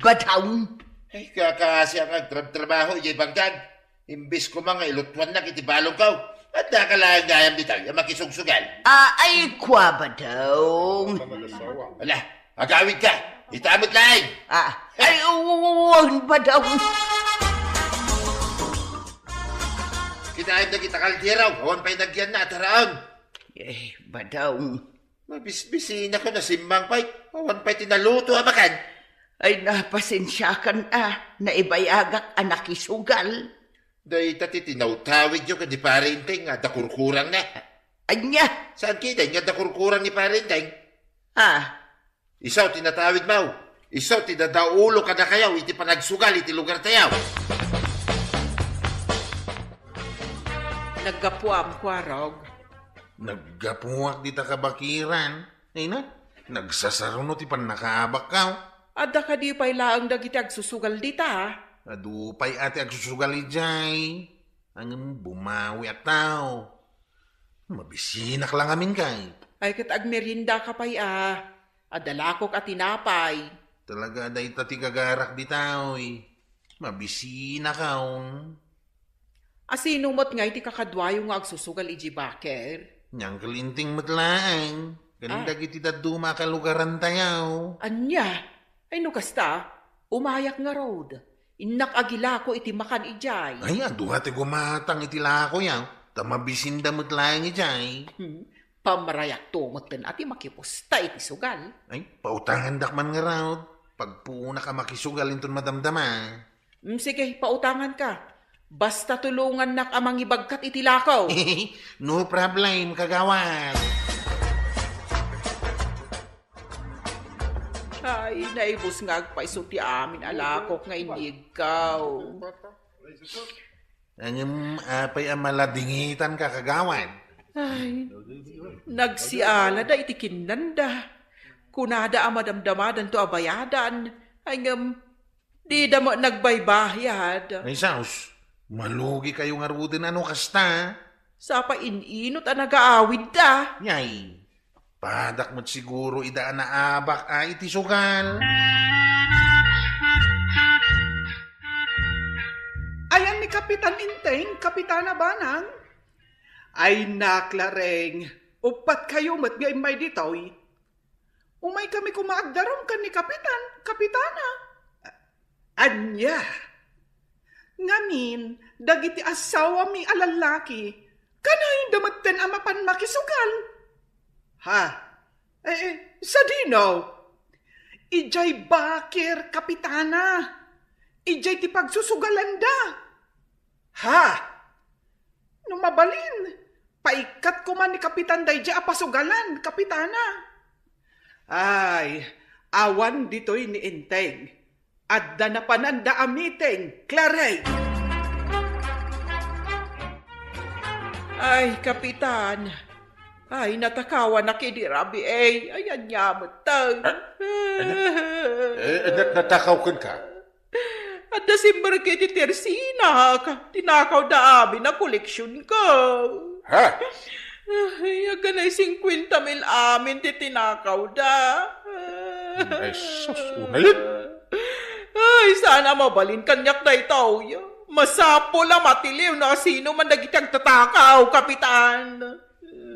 Badong. Ay, kakasi ang agtrabtrabaho, idiay bangkag. Imbes koma nga ilutuannak iti balongko, adda ka laeng gayam ditoy a makisugsugal. Ah, ay, kua, Badong. Ala, agawidka. Ita met laeng. Ah, ay, wen, Badong. Kitaem dagita kaldero, awan pay nagyanna a taraon. Eh, Badong. Mabisbisinakon a simmangpet, awan pay ti naluto a makan. Ay, napasensiakan a, naibayagak a nakisugal. Dayta ti tinawtawidyo ken ni Pare Enteng nga adda kurkurangna. Ania? Saan ketdin nga adda kurkurang ni Pare Enteng? Ah. Isu ti natawidmo. Isu ti dadaulo kadakayo iti panagsugal iti lugartayo. Naggapuam, Kuarog. Naggapuak dita kabakiran. Ay na, nagsasaruno ti pannakaabakko. Adda kadi pay laeng dagiti agsusugal dita? Adu pay a ti agsusugal idiay. Ngem bumawiak ta. Mabisinak la ngamin kay. Ay, ket agmeriendaka pay a. Adda lakok a tinapay. Talaga, dayta ti gagarak ditoy. Mabisinak. Asino met ngay ti kakaduayo nga agsusugal idiay baker? Ni Uncle Enteng met laeng. Ken Ah. dagiti dadduma a kalugarantayo. Ania? Ay, no kasta, umayak ngarud. Innak agilako iti makan idiay. Ay, adu a ti gumatang iti lakoyo, ta mabisinda met laeng idiay. Hmm. Pamrayakto metten a ti makipusta iti sugal. Ay, pautangandak man ngarud. Pagpuonak a makisugal inton madamdama. Mm, sige, pautanganka. Basta tulongannak a mangibagkat iti lako. No problem, kagawad. Ay, naibus nga agpayso ti amin a lakok nga inyegko. Ngem apay a maladingitanka, kagawad? Ay, nagsialada iti kinnanda. Kunada a madamdamadanto a bayadan. Ay, ngem, dida met nagbaybayad. Ay, sus, malugikayo ngaruden a no kasta. Sapa in-inot a nagaawidda. Yay, padak met siguro ida a naabak a iti sugal. Ayan ni Kapitan Enteng, Kapitana Banang. Ay, naklareng, uppat kayo met nga immay ditoy. Umaykami koma agdarum ken ni Kapitan, Kapitana. Ania? Ngamin, dagiti assawami a lallaki, kanayda metten a mapan makisugal? Ha? Eh, eh, sadino? Idiay bakir, Kapitana. Idiay ti pagsusugalanda. Ha? No mabalin, paikkat koma ni Kapitan daydiay a pasugalan, Kapitana. Ay, awan ditoy ni Enteng. Adda napananda a meeting, Claring. Ay, Kapitan. Ay, natakawanak idi rabii. Ay, ania metten. Ah, ano? Eh, nat-, natakaw kenka? Adda simberki ti tersinak. Tinakawda amin a koleksionko. Ha? Ay, agganay singkuenta mil amin ti tinakawda. Ay, sus, unayen. Ay, saan a mabalin kaniak daytoy. Masapul a matiliw no asino man dagiti agtatakaw, Kapitan.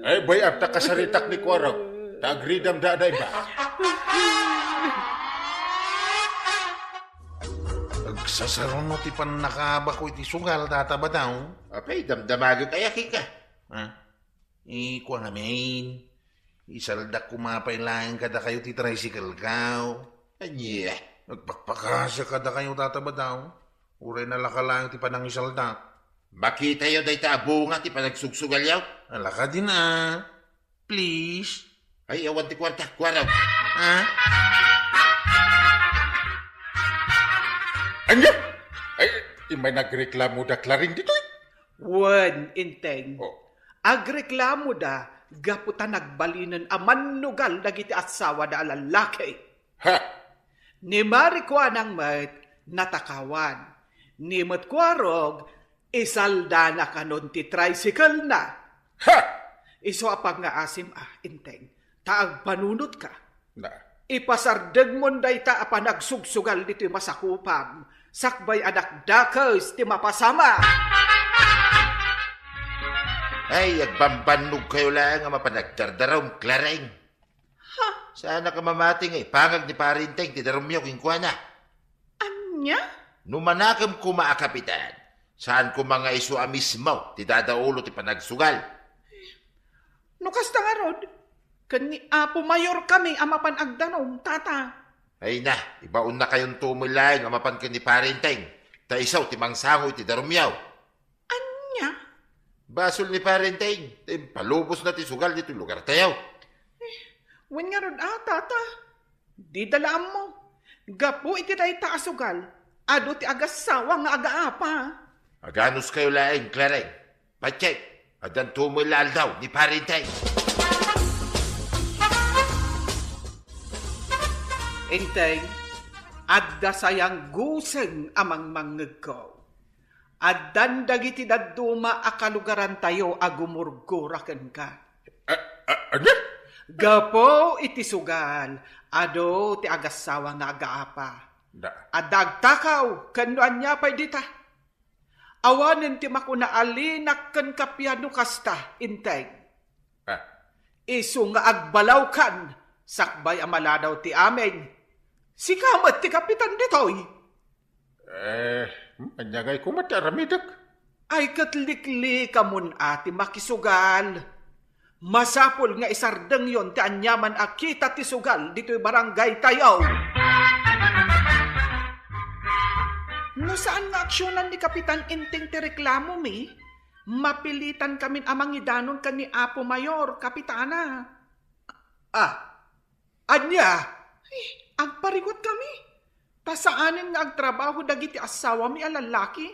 Ay, bay-am ta kasaritak ni Kuarog. Ta agridam da, da iba. Agsasaruno ti pannakabako iti sugal, Tata Badaw. Apay, damdamagek aya kenka? Ha? Ikua ngamin, isaldak koma pay laeng kadakayo ti tricycle-ko. Ania? Agpakpakasiak kadakayo, Tata Badaw. Uray nalaka laeng ti panangisaldak. Makitayo dayta a bunga ti panagsugsugalyo? Alaka din a. Please. Ay, awan ti kuarta. Kuarta. Ha? Ania? Ay, imay nagreklamo da Claring ditoy? Wen, Enteng. Oh. Agreklamo da gapu ta nagbalinen a mannugal dagiti assawada a lallaki. Ha? Ni Mari Kuanang met natakawan. Ni met Kuarog, isaldana kanon ti tricycle-na. Ha! Isu a pangngaasim a, Enteng, ta agpanunotka. Na. Ipasardengmon dayta a panagsugsugal ditoy masakupam, sakbay a dakdakes ti mapasama. Ay, agbambannogkayo laeng a mapan agdardarum, Claring. Ha? Saanak a mamati nga ipangag ni Pari Enteng ti darumyo kenkuana. Ania? No manakem koma a kapitan, saan koma nga isu a mismo ti dadaulo ti panagsugal. No kasta ngarud, ken ni Apo Mayor kami a mapan agdanum, Tata. Ay na, ibaonnakayonto met laeng a mapan ken ni Pari Enteng, ta isu ti mangsango iti darumyo. Ania? Basol ni Pari Enteng, ta impalubosna ti sugal ditoy lugartayo. Wen ngarud a, Tata. Dida la ammo. Gapu iti dayta a sugal, adu ti agassawa nga agaapa. Aganuskayo laeng, Claring. Patse, addanto met la aldaw ni Pari Enteng. Enteng, adda sayanggusen a mangmangngegko. Addan dagiti dadduma a kalugarantayo a gumurgura kenka. A, a, ania? Gapu iti sugal, adu ti agassawa nga agaapa. Da. Adda agtakaw ken no ania pay dita. Awanen ti makuna a linak ken kapiano kasta, Enteng. Ah. Isu nga agbalawkan, sakbay a maladaw ti amin. Sika met ti kapitan ditoy. Eh, ania ngay koma ti aramidek? Ay, ket liklikamon a ti makisugal. Masapul nga isardengyon ti aniaman a kita ti sugal ditoy barangaytayo. No saan nga aksionan ni Kapitan Enteng ti reklamomi, mapilitankamin a mangidanon ken ni Apo Mayor, Kapitana. Ah, ania? Eh, agpariwatkami. Ta saanen nga agtrabaho dagiti assawami a lallaki.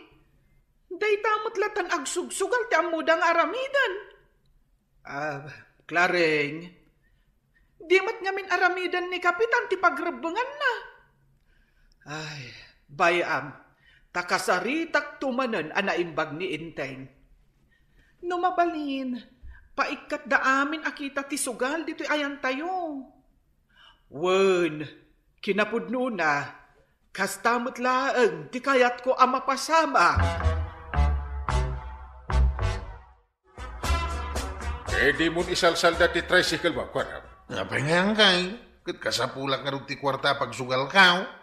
Dayta met latan agsugsugal ti ammoda nga aramiden. Ah, Claring, di met ngamin aramiden ni Kapitan ti pagrebbenganna. Ay, bay-am, ta kasaritakto manen a naimbag ni Enteng. No mabalin, paikkatda amin a kita ti sugal ditoy ayantayo. Wen, kinapudnona, kasta met laeng ti kayatko a mapasamak. Eh, dimon isalsalda ti tricycle mo, kuana. Apay nga inkay? Ket kasapulak ngarud ti kuarta a pagsugalkaw.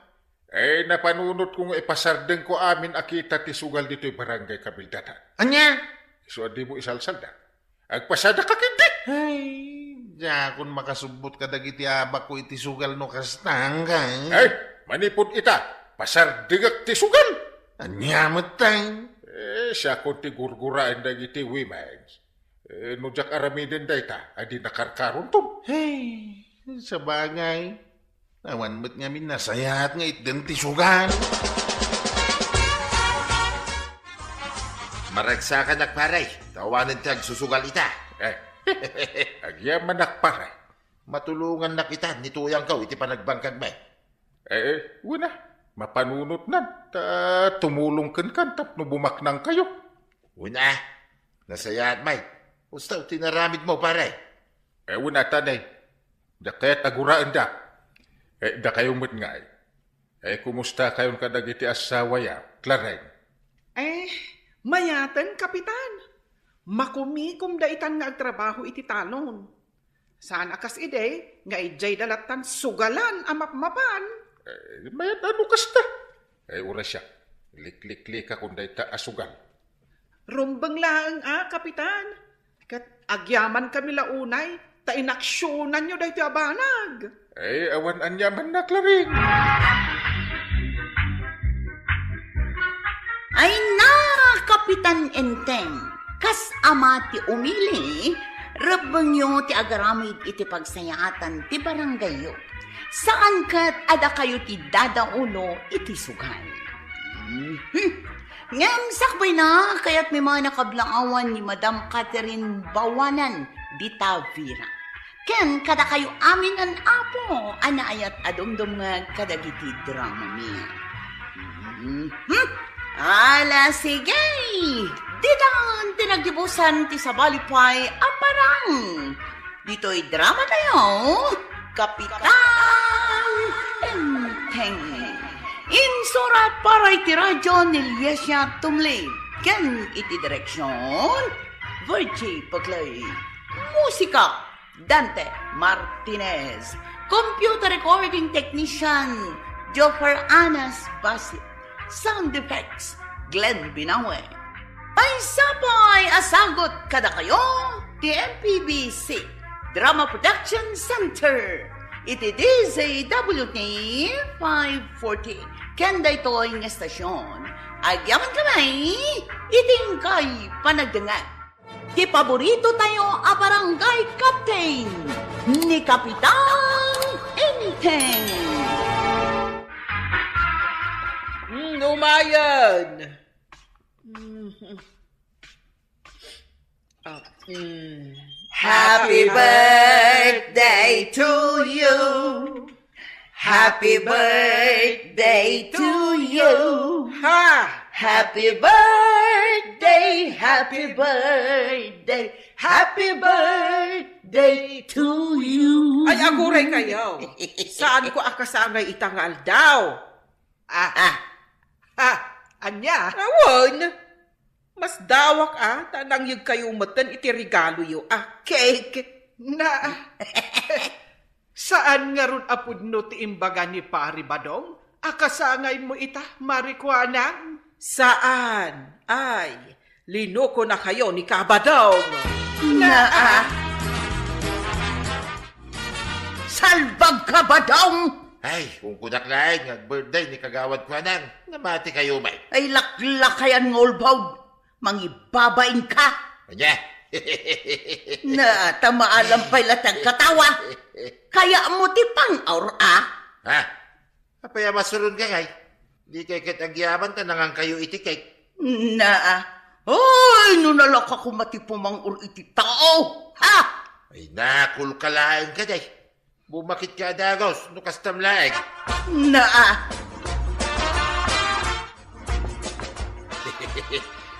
Eh, napanunotko nga ipasardengko amin a kita ti sugal ditoy barangay Kabildatan. Ania? Isu a dimo isalsalda. Agpasadaka ketdi. Ay, diakon makasubbot kadagiti abakko iti sugal no kasta, anggan. Ay, manipud ita, pasardengak ti sugal. Ania met tay? Eh, siakon ti gurguraen dagiti women's. Eh, no diak aramiden dayta, adi nakarkaronton. Hey, sabagay. Awan met ngamin nasayaat nga itden ti sugal. Maragsakanak, pare. Ta awanen ti agsusugal ita. Eh, agyamanak, pare. Matulongannak ita, ni tuyangkaw iti panagbangkagmi. Eh, eh, wen a, mapanunotnan, ta tumulong kenkan tapno bumaknangkayo. Wen a, nasayaat met. Kasta ti inaramidmo, pare? Eh, wen a, ta ne, diak kayat a guraenda. Eh, dakayo met ngay. Eh, kumustakayon kadagiti assawayo, Clareng? Eh, mayaten, Kapitan. Makumikomda itan nga agtrabaho iti talon. Saan a kas idi nga idiayda lattan sugalan a mapmapan. Eh, mayat a no kasta. Eh, uray siak, likliklikakon dayta a sugal. Rumbeng laeng a, Kapitan. Ket agyamankami la unay, ta inaksionanyo daytoy a banag. Eh, awan aniamanna, Clareng. Ay na, Kapitan Enteng, kas ama ti umili, rebbengyo ti agaramid iti pagsayaatan ti barangayyo. Saan ket a dakayo ti dadaulo iti sugal. Mhm. Ngem sakbayna, kayatmi man a kablaawan ni Madam Catherine Bawanan di Tavira. Ken kadakayo amin, Apo, a naayat a dumdumngeg kadagiti dramami. Mhm. Ala, sige! Ditan ti naggibusan ti sabali pay a parang. Ditoy drama tayo, Kapitan Enteng. Insurat para iti radyo ni Liesia Tumli. Ken iti direksyon, Virgie Paclay. Musika, Dante Martinez. Computer recording technician, Joffer Anas Basit. Sound effects, Glenn Binawe. Maysa pay a sagut kadakayo ti M P B C Drama Production Center iti D Z W T five forty. Ken daytoy nga estasyon, agyamankami iti inkay panagdengngeg. Ti paborito tayo a barangay captain, ni Kapitan Enteng. Mm, umayan. Mm. Ah, mm. Happy birthday to you. Happy birthday to you. Ha! Happy birthday, happy birthday, happy birthday to you. Ay, aguray kayo. Saan ko akasangay ita nga aldaw? Ah. Ah. Ah, anya? Awan. Masdawak a, ta nangyegkayo metten iti regaloyo a cake. Na, saan ngarud a pudno ti imbaga ni Pari Badong a kasangaymo ita, Mari Kuanang? Saan? Ay, linukonakayo ni Kabadong. Naa. Salbag, Kabadong! Ay, kunkunak laeng nga birthday ni Kagawad Kuanang. Namatikayo met. Ay, laklakayan nga ulbaw. Mangibabain ka. Anya? Na, ta maalam pay la ti agkatawa. Kayatmo ti pang-aur-a? Ha? Apay a masuron ka, kay? Di kay ket agyaman ta nangankayo iti cake. Naa. Ay, no nalaka koma ti pumang-or iti tao. Ha? Ay, nakulka laeng ka, day. Bumakit ka a dagus, no kastam laeng. Naa.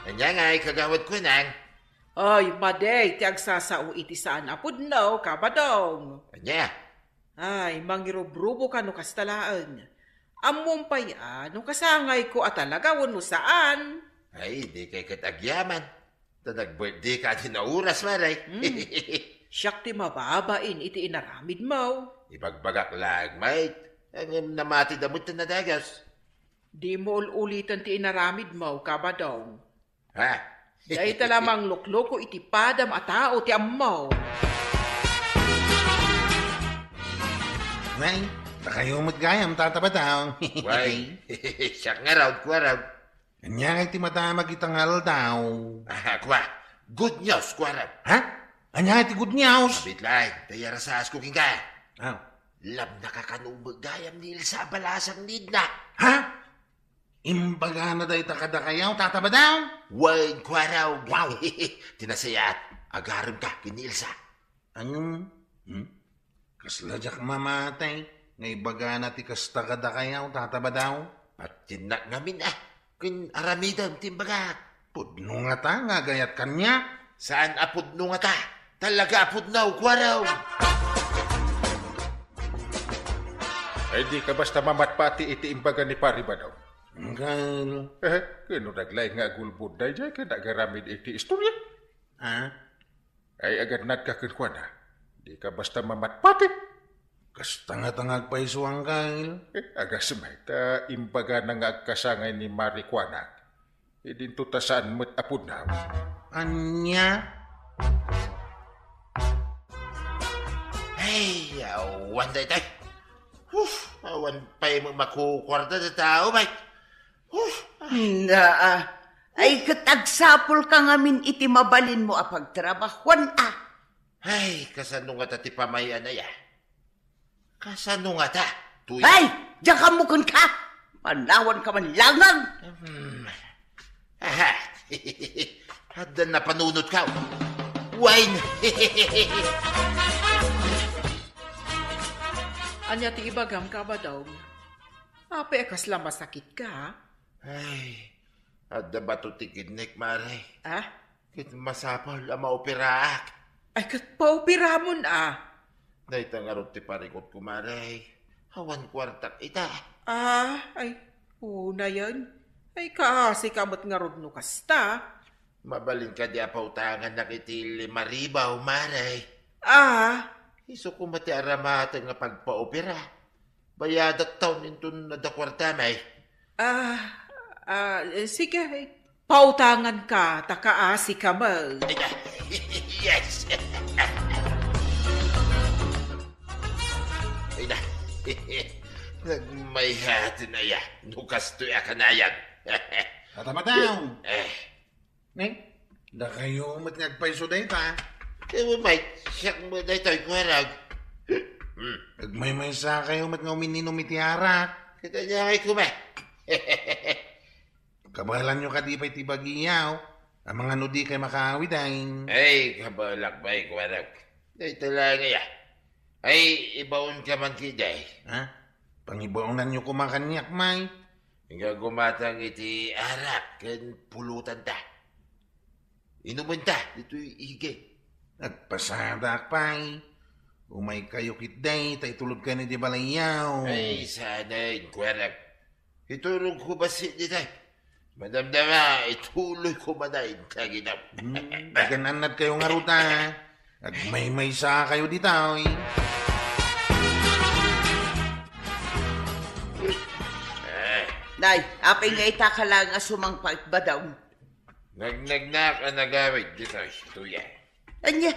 Anya ngay, Kagawad Kuanang? Ay, madi ti agsasao iti saan a pudno, Kabadong. Anya? Ay, mangirubrubo ka no kasta laeng. Ammom pay a no kasangayko a talaga wenno saan. Ay, di kay ket agyaman. Ta nag-birthday ka din a oras, Mare. Hmm. Siak ti mababain iti inaramidmo. Ibagbagak laeng, mate. Ngem namatida met ti nadagas. Dimo ul-ulitan ti inaramidmo, Ka Badong. Ha? Dayta la manglukloko iti padam a tao ti ammo. Wen, dakayo met gayam, Tata Badong. Wen, siak ngarud, Kuarog. Ania ngay ti madamag ita nga aldaw? Ah, kua. Good news, Kuarog. Ha? Ania ngay ti good news? Abit laeng, ta iyarasasko kenka. Aw. Labnaka kano met gayam ni Elsa a balasang ni Edna. Ha? Imbagana dayta kadakayo, Tata Badong? Wen, Kuarog. Wow. Ti nasayaat, agaremka ken ni Elsa. Ngem, hmm? Kasla diak mamati nga ibagana ti kasta kadakayo, Tata Badong? Patiennak ngamin a, ken aramidem ti imbagak. Pudno ngata nga agayat kaniak? Saan a pudno ngata? Talaga a pudno, Kuarog! Ay, dika basta mamatpati iti imbaga ni Pari Badong. Angkel. Eh, kinunag laeng nga agulbod daydiay ken agaramid iti istorya. Ah? Ay, agannadka kenkuana. Dika basta mamatpati. Kasta ngata nga agpayso, Angkel. Eh, agasem, ta imbagana nga agkasangay ni Mari kuanak. Idinto ta saan met a pudno. Ania? Ay, awan daytoy. Uf, awan pay makukuarta ti tao, bay. Uf. Naa. Ay, ket agsapulka ngamin iti mabalinmo a pagtrabahuan, a. Ay, kasano ngata ti pamay-an aya? Kasano ngata? Tuy- Ay, diak ammo kenka! Manawanka man laeng! Hmm. Aha. Adda napanunotko. Wine! Ania ti ibagam, Ka Badong? Apay a kasla masakitka, a? Ay, adda bato ti kidnek, Mare. Ah? Ket masapul a maoperaak. Ay, ket paoperamon, a. Dayta ngarud ti parikutko, Mare. Awan kuartak ita. Ah, ay, unayen. Ay, kaasika met ngarud no kasta. Mabalin kadi a pautangannak iti lima ribu, Mare? Ah. Isu koma ti aramateng nga pagpaopera. Bayadak taon inton adda kuartam, ay. Ah, ah, eh, sige, eh. Pautanganka, ta kaasika met. Ay, ah, yes. Ay, na. Nagmayat, aya. No kastoy a kanayon. Tata Badong. Eh. Neng, dakayo met nga agpayso dayta. Eh, Mike, siak met daytoy, Kuarog. Hmm. Agmaymaysakayo met nga umininum iti arak. Kita niya ngay kuma. Kabaelanyo kadi pay ti bagiyo, amangan no dikay makaawid, ay. Ay, kabaelak pay, Kuarog. Dayta laeng aya. Ay, ibaonka man kadi. Ha? Pangibaonanyo koma kaniak, Mike. Nga gumatang iti arak ken pulotanta. Inumenta ditoy igid. Agpasadaak pay. Umaykayo ketdi, ta itulodkayo iti balayyo. Ay, saanen, Kuarog. Iturogko bassit ditoy. Madamdama, ituloyko man dayta nga inum. Hmm, agan-annadkayo ngarud, a. Agmaymaysakayo ditoy. Eh. Nay, apay nga ita ka laeng a sumangpet, Badong? Nagnagnak a nagawid ditoy, Tuya. Ania?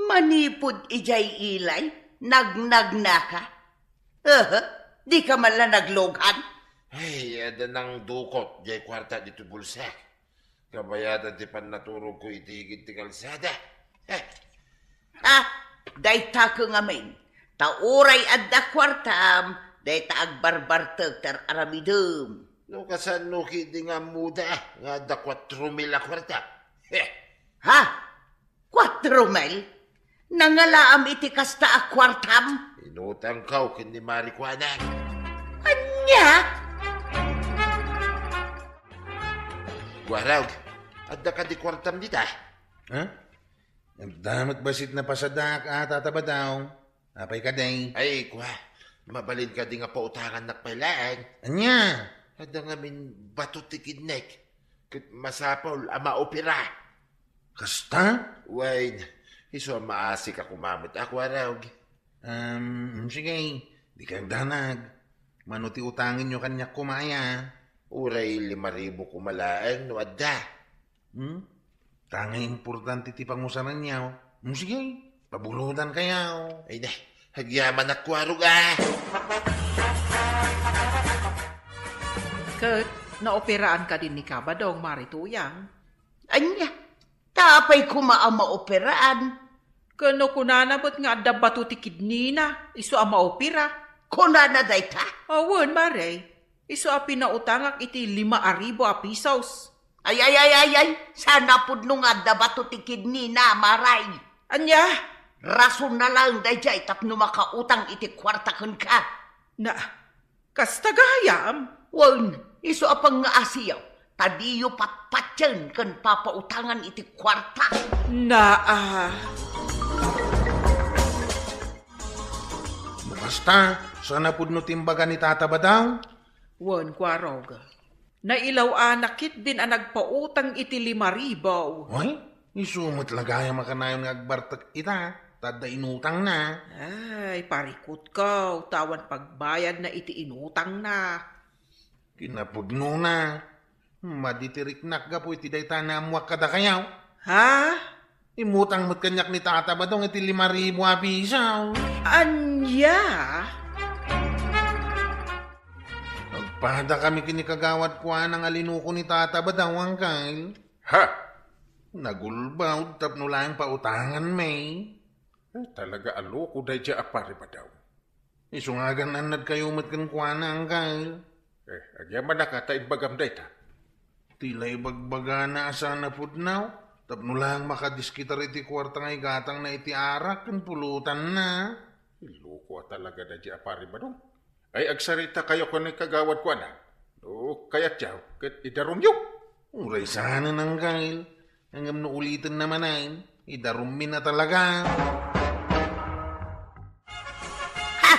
Manipud idiay ilay, nagnagnaka? Aha, dika man la naglughan? Ay, adda nangdukot diay kuarta ditoy bulsak. Kabayadan ti pannaturogko iti igid ti kalsada. Eh. Ah, dayta ket ngamin. Ta uray adda kuartam, dayta agbarbartek ti ar-aramidem. No kasano ketdi nga ammoda nga adda kuatro mil a kuarta? Eh. Ha? Kuatro mil? Nangalaam iti kasta a kuartam? Inutangko ken ni Mari kuana. Ania? Kuarog, adda kadi kuartam dita? Ha? Adda met bassit napasadaak a, Tata Badong. Apay kadi? Ay, kua, mabalin kadi nga pautangannak pay laeng? Ania? Adda ngamin bato ti kidnek, ket masapul a maopera. Kasta? Wen, isu a maasik a kumamet a kuarog. Um, sige, dika agdanag. Mano ti utangenyo kaniak koma aya? Uray lima ribu koma laeng no adda. Hmm? Ta nga importante ti pangusaranyo. Hmm, sige, pabulodankayo. Ay na, agyamanak kuarog a. Ket naoperaan kadin ni Kabadong, Mari Tuyang? Ania? Ta apay koma a maoperaan? Ken no kunana met nga adda bato ti kidnina, isu a maopera. Kunana dayta? Awan, Mari. Isu a pinautangak iti lima a ribu a pisos. Ay, ay, ay, ay, ay. Saan a pudno nga adda bato ti kidnina, Mari. Ania? Rasonna laeng daydiay tapno makautang iti kuarta kenka. Na, kasta gayam? Wen, isu a pangngaasiyo, ta diyo patpatien ken papautangan iti kuarta. Na, ah. No kasta, saan a pudno ti imbaga ni Tata Badong? Wen, kuarog. Nailaw-anak ketdin a nagpautang iti lima ribu. Ay, isu met la gayam a kanayon nga agbartek ita, ta adda inutangna. Ay, parikutko, ta awan pagbayadna iti inutangna. Kinapudnona, madi ti riknak gapu iti dayta a naammoak kadakayo. Ha? Immutang met kaniak ni Tata Badong iti lima ribu a piso. Ania? Agpadakami ken ni Kagawad Kuana nga linuko ni Tata Badong, Angkel. Ha? Nagulbod tapno laeng pautanganmi. Eh, talaga a loko daydiay a Pari Badong. Isu nga agan-annadkayo met kenkuana, Angkel. Eh, agyamanak a ta imbagam dayta. Ti la ibagbagana a saan a pudno, tapno laeng makadiskitar iti kuarta nga igatangna iti arak ken pulotanna. Loko a talaga daydiay a Pari Badong. Ay, agsaritakayo ken ni Kagawad Kuana. No kayatyo, ket idarumyo. Uray saanen, Angkel. Ngem no ulitenna manen, idarummi na talaga. Ha!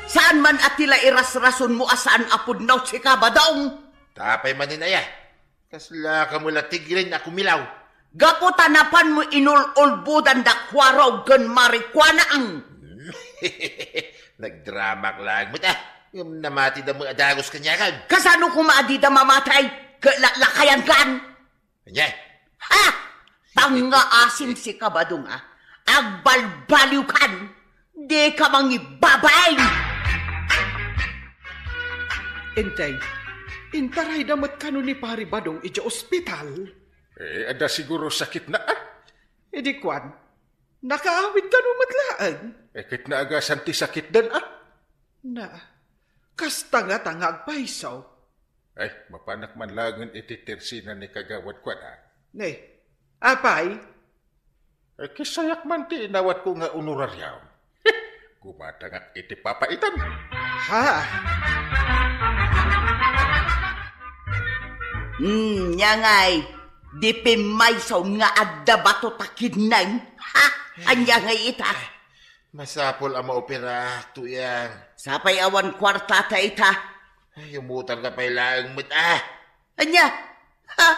Saan man a ti la irasrasonmo a saan a pudno, sika, Badong? Ta apay manen aya? Kasla ka met la tigren a kumilaw. Gapu ta napanmo inul-ulbodan da Kuarog ken Mari Kuana. Nagdramak laeng met a. Ngem namatida met a dagus kaniakan. Kasano koma a dida mamatay? Ket laklakayankan? Ania? Ha! Tangngaasim, sika, Badong a. Agbalbaliwkan. Dika mangibabain. Enteng, intarayda met kano ni Pari Badong idiay ospital? Eh, adda siguro sakitna, a? Idi kuan, nakaawid kano met laeng? Eh, ket naagasan ti sakitdan, a? Na, kasta ngata nga agpayso. Ay, mapanak man laengen iti tersina ni Kagawad Kuana. Ne, apay? Ay, kisayak man ti inawatko nga honorarium. Gumatangak iti papaitan. Ha? Hmm, ania ngay, di pimmayson nga adda bato ta kidneng? Ha? Ania ngay ita? Masapul a maopera, Tuyang. Sapay awan kuarta ta ita. Ay, umutang ka pay laeng met, a. Ania? Ha?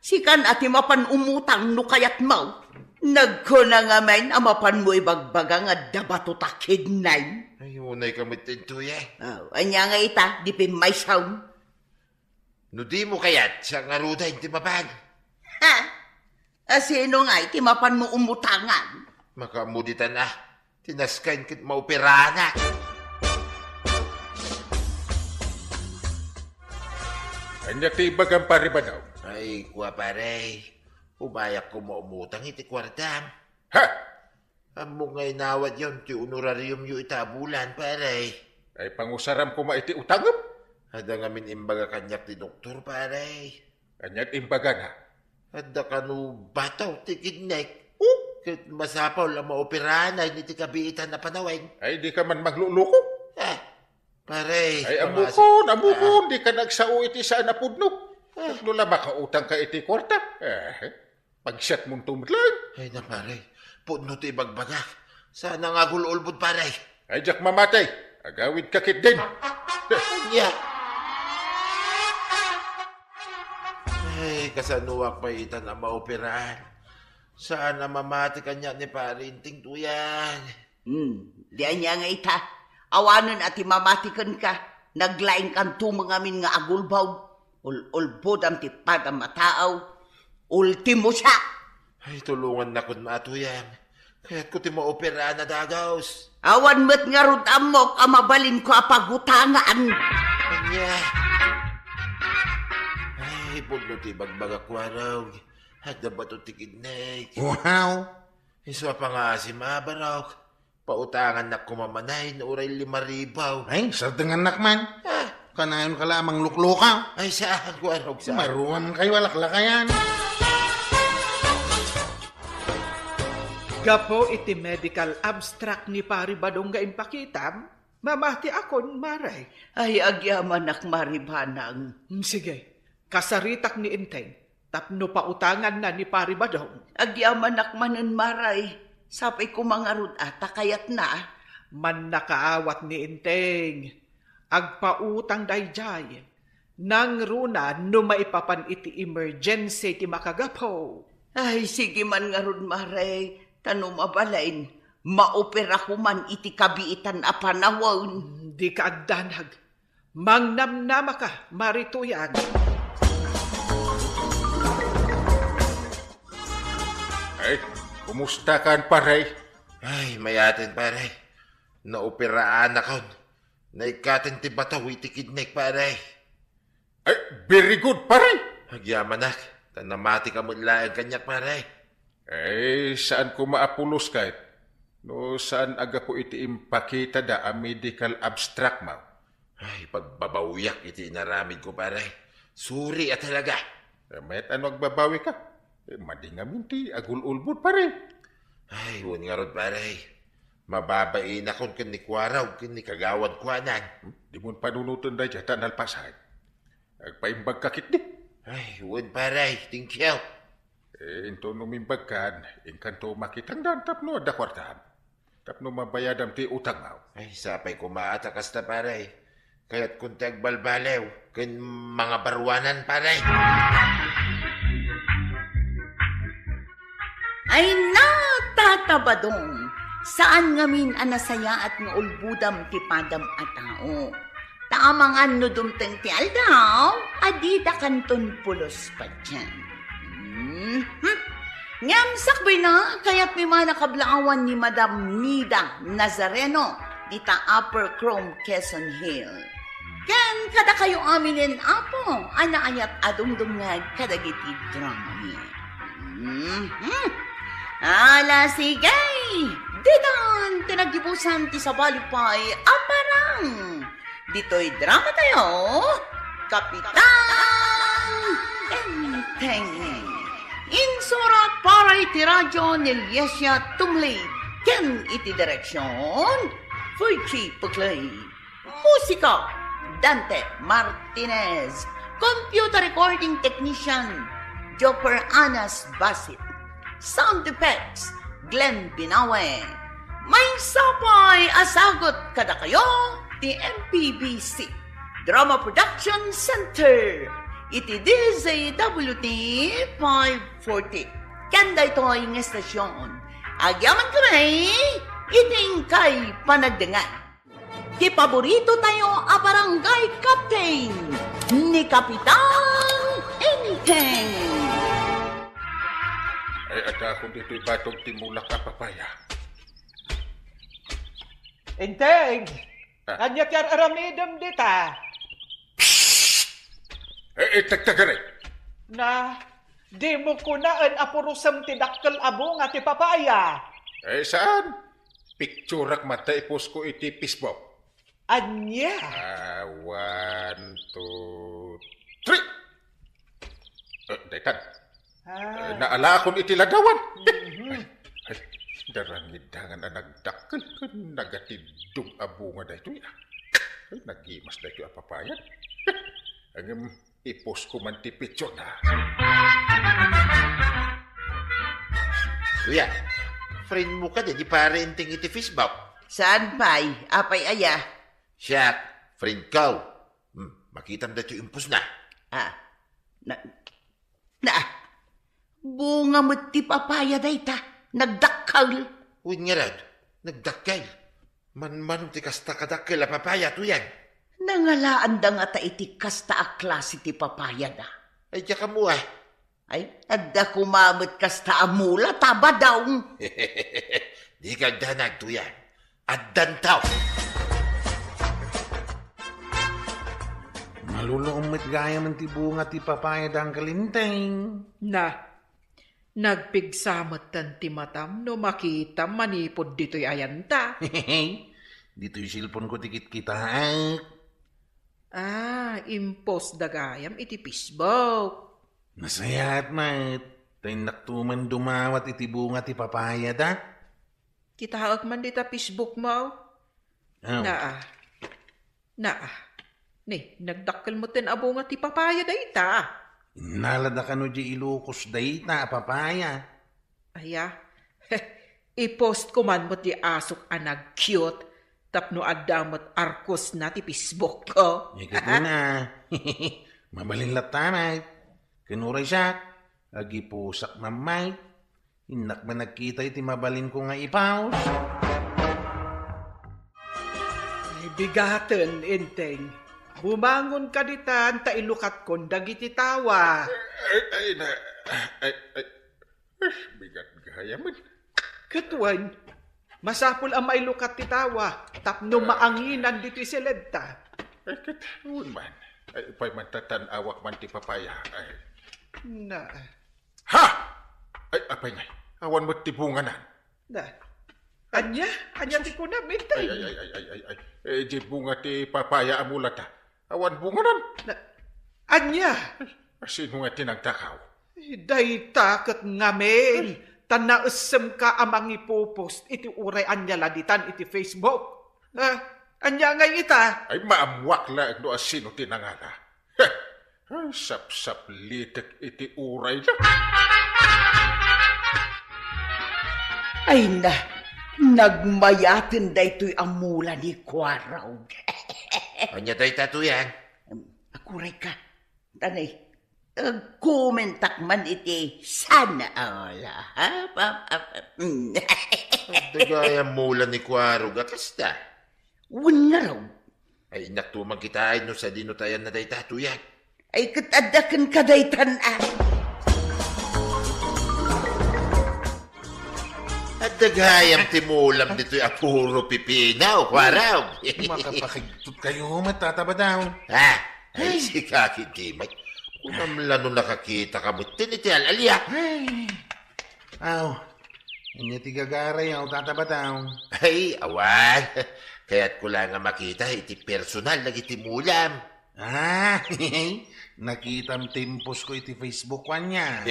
Sikan a ti mapan umutang no kayatmo. Nagkuna ngamin a mapanmo ibagbaga nga adda bato ta kidneng. Ay, unay ka met, Tuyang. Oh, ania nga ita, di pimmayson? No dimo kayat, siak ngaruden ti mapan. Ha? A sino ngay ti mapanmo umutangan? Makaammo ditan a, ti nasken ket maoperaanak. Ania ti ibagam, Pare Badong? Ay, kua, pare. Umayak koma umutang iti kuartam. Ha? Ammok nga inawatyon ti honorariumyo ita a bulan, pare. Ay, pangusaram koma iti utangem? Adda ngamin imbaga kaniak ti doktor, pare. Ania ti imbagana? Adda kano bato ti kidnek. Oh? Ket masapul a maoperanan iti kabiitan a panawen. Ay, dika man magluluko. Ah, pare, ay, pangas-, ammokon, ammokon, ah, dika nagsao iti saan a pudno. Ah. No la makautangka iti kuarta. Eh. Pagsiatmonto met laeng. Ay na, pare. Pudno ti ibagbagak. Saan nga agul-ulbod, pare. Ay, diak mamati. Agawidka ketdin. Ania? Ay, kasanoak pay itan a maoperaan? Saan a mamati kaniak ni Pare Enteng, Tuyang. Hmm, di ania nga ita. Awanen a ti mamati kenka. Naglaingkanto ngamin nga agulbaw. Ul-ulbodam ti padam a tao. Ultimo siak. Ay, tulongannakon, Tuyang. Kayatko ti maoperaan a dagus. Awan met ngarud ammok a mabalinko a pagutangan. Ania? Ay, pudno ti ibagbagak, Warog. Adda bato ti kidney. Wow! Isu a pangaasim a barok. Pautangannak koma manen uray lima ribu. Ay, sardengannak man. Ah. Kanayon ka la a mangluklukaw. Ay, saan, Warog, saan? Maruam kayo a laklakayan. Gapu iti medical abstract ni Pari Badong nga impakitam, mamatiakon, Mare. Ay, agyamanak, Mare Banang. Hmm, sige, kasaritak ni Enteng tapno pautanganna ni Pari Badong. Agyamanak manen, Mare. Sapay koma ngarud a ta kayatna. Mannakaawat ni Enteng. Agpautang daydiay. Nangruna no maipapan iti emergency ti makagapu. Ay, sige man ngarud, Mare. Ta no mabalin, maoperako man iti kabiitan a panawen. Dika agdanag. Mangnamnamaka, Mare Tuyang. Ay, kumusta kan, pare? Ay, mayaten, pare. Naoperaanakon. Naikkaten ti bato iti kidney, pare. Ay, very good, pare. Agyamanak, ta namati ka met laeng kaniak, pare. Eh, saan koma a pulos ket? No saan a gapu iti impakitada a medical abstract mo. Ay, pagbabawiak iti inaramidko, pare. Suri a talaga. Eh, met ano agbabawika? Eh, madi ngamin ti agul-ulbod, pare. Ay, wen ngarud, pare. Mababainakon ken ni Kuarog ken ni Kagawad Kuanan. Hmm? Dimon panunoten dayta ta nalpasan. Agpaimbagka ketdi. Ay, wen, pare. Thank you. Eh, inton umimbagkan, inkanto makitangdan tapno adda kuartam. Tapno mabayadam ti utangmo. Ay, sapay koma a ta kasta, pare. Kayatkon ti agbalbaliw ken mangabaruanan, pare. Ay, natatabadong, saan ngamin a nasayaat nga ulbodam ti padam a tao. Ta amangan no dumteng ti aldaw, a dida kanton pulos patien. Mhm. Ngem sakbayna, kayatmi man a kablaawan ni Madam Nida Nazareno, dita Upper Crom, Quezon Hill. Ken kadakayo aminen, Apo, a naayat a dumdumngeg kadagiti dramami. Mhm. Ala, sige! Ditan ti naggibusan ti sabali pay a parang. Ditoy drama tayo, Kapitan Enteng. Insurat para iti radio ni Liesia Tumlid ken iti direksyon, Virgie Puclay. Musika, Dante Martinez. Computer recording technician, Joker Anas Basit. Sound effects, Glenn Binawe. Maysa pay a sagut kadakayo ti M P B C Drama Production Center iti D Z W T five forty. Ken daytoy nga estasyon, agyamankami iti inkay panagdengngeg. Ti paborito tayo a barangay captain, ni Kapitan Enteng. Ay, adda akon ditoy batog ti mulak a papaya. Enteng! Ah. Ania ti ar-aramidem dita? Eh, eh, tagtagaray. Na, dimo kunaen a purosem ti dakkel a bunga ti papaya. Eh, saan? Picturak man ta iposko iti Facebook. Ania? Ah, one, two, three. Eh, daytan. Ah. Eh, naalakon iti ladawan. Mhm. Ay, ay, darangiddangan a nagdakkel ken nagatiddog a bunga daytoy, ah. Ay, nagimas daytoy a papayan. Ngem, iposko man ti picture na. Kuya, friend mo kadi ni Pare Enteng iti Facebook? Saan pay? Apay aya? Siak, friend ko. Hmm, makitam daytoy impos na. Ah, na, na, Bunga met ti papaya dayta. Nagdakkel. Wen ngarud, nagdakkel. Manmano ti kasta kadakkel a papaya, Tuyang? Nangalaanda ngata iti kasta a klase ti papayada. Ay, diak ammo, a. Ay, adda koma met kasta a mula, Tabadaw. Dika agdanag, Tuyang. Addanto. Maluluom met gayamen ti bunga ti papayada, Uncle Enteng. Na, nagpigsa metten ti matam no makitam manipud ditoy ayanta. Ditoy cellphone-ko ti kitkitaek. Ah, impost da gayam iti Facebook. Nasayaat met, ta innakto man dumawat iti bunga ti papayada. Kitaek man dita Facebook mo. Aw. Naa. Naa. Ni, nagdakkel metten a bunga ti papaya dayta. Innalada kano diay Ilocos dayta a papaya. Aya. I-post ko man met diay asok a nag-cute tapno adda met arkosna ti Facebook ko. Ay, ket kuna. Mabalin latta met. Ken uray siak, agipusak man met. Innak man nagkita iti mabalinko nga ipaus. Ay, bigaten, Enteng. Bumangonka ditan ta ilukatkon dagiti tawa. Ay, ay, na, ay, ay, ah, bigat gayamen. Ket wen, masapul a mailukat ti tawa tapno maanginan ditoy siledta. Ay, ket wen man. Ay, upay man, tatan-awak man ti papaya. Ay. Na. Ha! Ay, apay ngay, awan met ti bunganan. Na. Ania? Ania ti kunam, Enteng? Ay, ay, ay, ay, ay, ay, ay. Eh, di bunga ti papaya a mulata. Awan bunganan. Na, ania? Asino nga ti nagtakaw? Eh, dayta ket ngamin. Ay. Ta naessemka a mangipopost iti uray ania la ditan iti Facebook. Ah, ania ngay ita? Ay, maammuak laeng no asino ti nangala. Heh! Ay, sapsaplitek iti uray na. Ay na, nagmayaten daytoy a mula ni Kuarog. Ania dayta, Tuyang? Em, aguray ka. Tanay, agkomentak man iti sana all, ha? Pa, pa, pa, mm. Adda gayam mula ni Kuarog a kasta. Wen ngarud. Ay, innakto man kitaen no sadino ti ayanna dayta, Tuyang. Ay, ket adda kenka daytan, a. Adda gayam ti mulam ditoy a puro pipino, Kuarog. Makapakigtot kayo met, Tata Badaw. Ha? Ay, sika ketdi met. Kunam la no nakakitaka metten iti al-alia. Ay. Aw, ania ti gagarayo, Tata Badaw? Ay, awan. Kayatko la nga makita iti personal dagiti mulam. Ah, nakitam ti impost ko iti Facebook ko ania.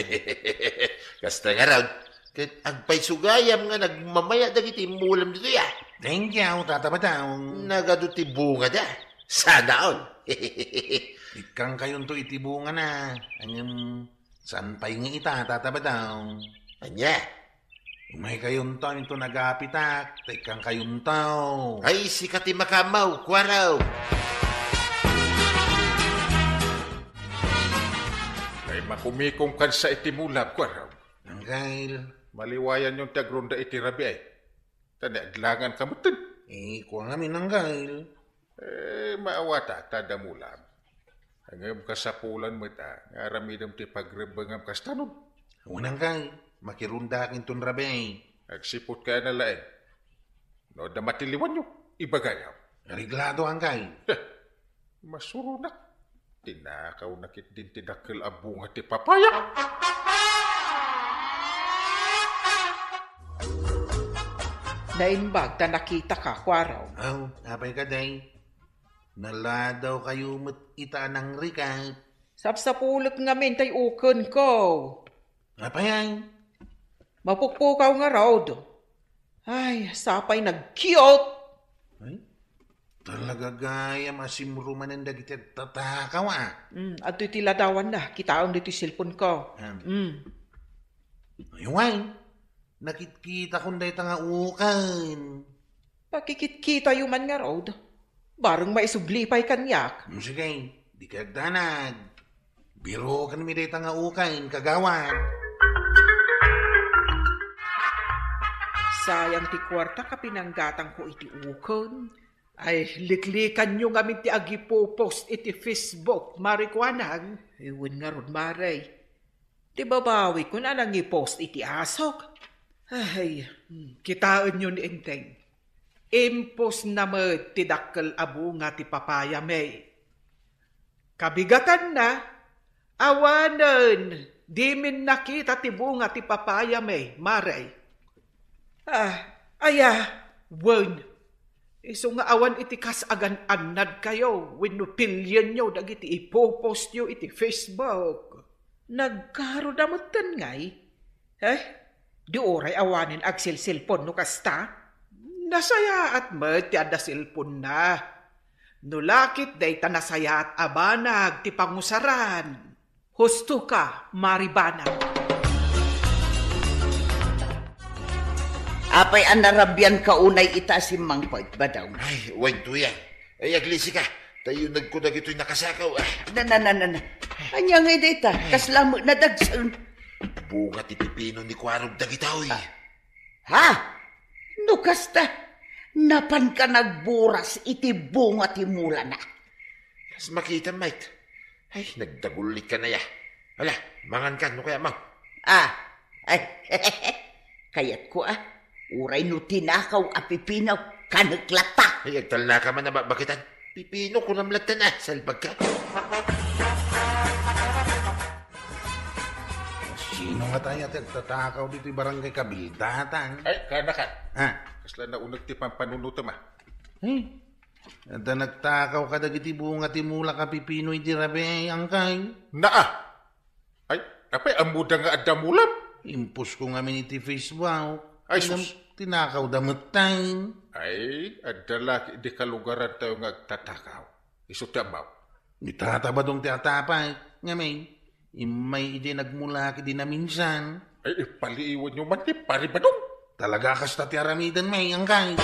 Kasta ngarud, ket agpayso gayam nga nagmamaya dagiti mulam ditoy, a. Thank you, Tata Badaw. Nagadu ti bungada. Sana all. Ikkangkayonto iti bungana. Ngem, saan pay nga ita, Tata Badaw? Ania? Umaykayonto inton agapitak, ta ikkangkayonto. Ay, sika ti makaammo, Kuarog. Ay, makumikom kansa iti mulam, Kuarog. Anggail. Maliwayanyon ti agronda iti rabii. Ta naaglanganka metten. Eh, kua ngamin, Anggail. Eh, maawata, ta adda mulam. Ngem kasapulan met a nga aramidem ti pagrebbengam kasta no. Wen, Anggail, makirondaak inton rabii. Agsiput kayana laeng. No adda matiliwanyo, ibagayam. Areglado, Anggail. Heh, masuronak. Tinakaw na ketdin ti dakkel a bunga ti papaya. Naimbag ta nakitaka, Kuarog. Aw, apay kadi? Naladaw kayo met ita a nangrigat. Sapsapulek ngamin tay ukenko. Apay ay? Mapukpukaw ngarud. Ay, sapay nag-cute. Ay, talaga gayam a simrumanen dagiti agtatakaw, a. Mm, adtoy ti ladawanna. Kitaem ditoy cellphone ko. Em. Mm. Ay, wen, nakitkitakon dayta nga uken. Pakikitkitayo man ngarud. Bareng maisubli pay kaniak. Mm, sige, dika agdanag. Birokenmi dayta nga uken, kagawad. Sayang ti kuarta a pinanggatangko iti ukon. Ay, liklikanyo ngamin ti agipopost iti Facebook, Mare Kuanang. Ay, wen ngarud, Mare. Ti babawikon a nangipost iti asok. Ay, hmm, kitaenyo ni Enteng. Impostna met ti dakkel a bunga ti papayami. Kabigatanna, awanen, dimin nakita ti bunga ti papayami, Mare. Ah, aya, wen. Isu nga awan iti kas agan-annadkayo wenno pilienyo dagiti ipopostyo iti Facebook. Nagkaroda metten ngay? Eh, di uray awanen agselselpon no kasta? Nasayaat met ti adda selponna. No lakit dayta nasayaat a banag ti pangusaran. Husto ka, Mare Banag. Apay a narabian ka unay ita a simmangpet, Badong? Ay, wen, Tuyang. Ay, aglisi ka. Tayunegko dagitoy nakasakaw, ah. Na, na, na, na, na. Ania ngay dayta? Kasla met nadagsen. Bunga ti pipino ni Kuarog dagitoy. Ah. Ha? No kasta, napanka nagburas iti bunga ti mulana. Kas makita, Mike. Ay, nagdagullit ka na ya. Ala, mangan ka, no kaya mo? Ah, ay, kayatko, ah. Uray no tinakaw a pipino, kanek latta. Ay, agtalna ka man a babakitan. Pipino, kunam latta na, salbag ka. Sino nga tayo ti agtatakaw dito barangay Kabildatan? Ay, kana ka. Ha? Kasla nauneg ti pampanunutem, ah. Eh, adda nagtakaw kadagiti bunga ti mula a pipino iti rabii, angkay. Naa! Ay, apay, ammoda nga adda mulam? Impost ko ngamin iti Facebook. Ay, sus. Tinakawda metten. Ay, adda la idi kalugaran tayo nga agtatakaw. Isu ti ammo. Ni Tata Badong ti atapay, ngamin, immay idi nagmula ket di naminsan. Ay, ipaliiwanyo man ti Pari Badong. Talaga kasta ti aramiden, may angkay.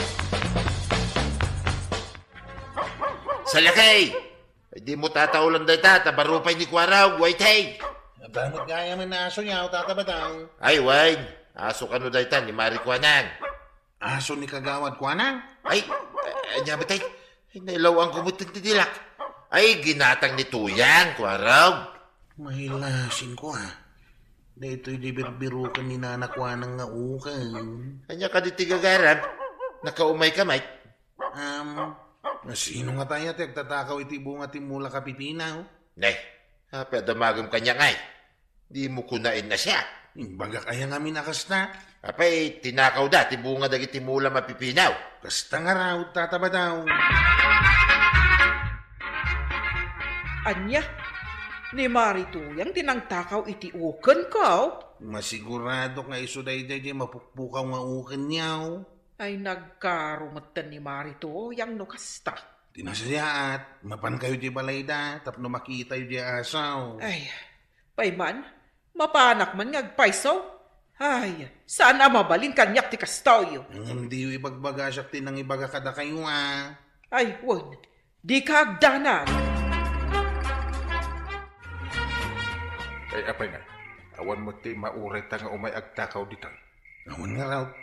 Salakay! Ay, di mo tataulan dayta, ta baro pay ni Kuarog, wait, hey! Adda met gayam nga asoyo, Tata Badong. Ay, wen, aso kano dayta ni Mare Kuanang? Aso ni Kagawad Kuanang? Ay, ay, ania met, ay? Ay, nailaw-an ko met ti dilak. Ay, ginatang ni Tuyang, Kuarog. Mahilasin ko, ah. Daytoy di birbiroken ni Nana Kuanang nga uken. Ania kadi ti gagaram? Nakaumay ka, Mike? Um, sino nga tayo ti agtatakaw iti bunga ti mula a pipino? Ne, apay a damagem kaniak ngay? Di mo kunaen a siak. Imbagak aya ngamin a kasta? Apay, tinakawda ti bunga dagiti mula a pipino. Kasta ngarud, Tata Badong. Ania? Ni Mare Tuyang ti nangtakaw iti ukenko? Masiguradok nga isu daydiay ti mapukpukaw nga ukenyo. Ay, nagkaro metten ni Mare Tuyang no kasta. Ti nasayaat, mapankayo ti balayda tapno makitayo ti asaw. Ay, pay man, mapanak man nga agpayso. Ay, saan a mabalin kaniak ti kastoy. Ngem diyo ibagbaga siak ti nangibaga kadakayo, a. Ay, wen, dika agdanag. Ay, apay nga, awan met ti maurayta nga umay agtakaw ditoy. Awan ngarud.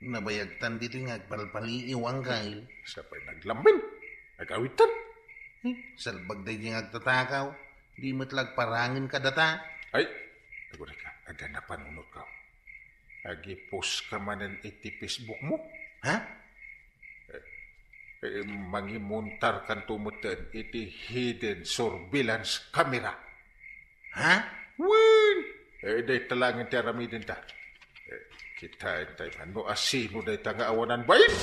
Nabayagtan ditoy nga agpalpaliiw, angkay. Siya pay naglamin. Nag-awittan. Hmm, salbag daydiay nga agtatakaw. Di met la agparangen kadata. Ay, aguray ka, adda napanunotko. Agi-post ka manen iti Facebook mo? Ha? Eh, eh, mangimontar kanto metten iti hidden surveillance camera. Ha? Wen! Eh, dayta laengen ti aramidenta. Eh, kitaentayo man no asino dayta nga awanan bain.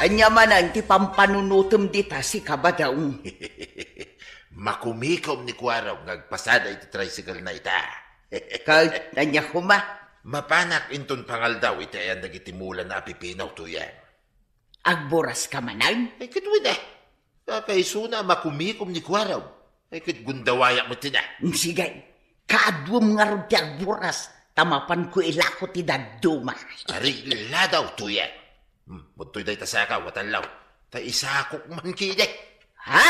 Ania manen ti pampanunotem dita, sika, Badong? Makumikom ni Kuarog nga agpasada iti tricycle na ita. Ket ania koma? Mapanak inton pangaldaw iti ayan dagiti mula a pipino, Tuyang. Agburas ka manen? Ay, ket wen, eh. Kakaisuna a makumikom ni Kuarog. Ay, ket gundawayak met ida. Sige, kaaduem ngarud ti agburas, ta mapanko ilako ti dadduma. Ari, ladaw, Tuyang. Hmm, adtoy dayta sakaw, atallo. Ta isakok man ketdi. Ha?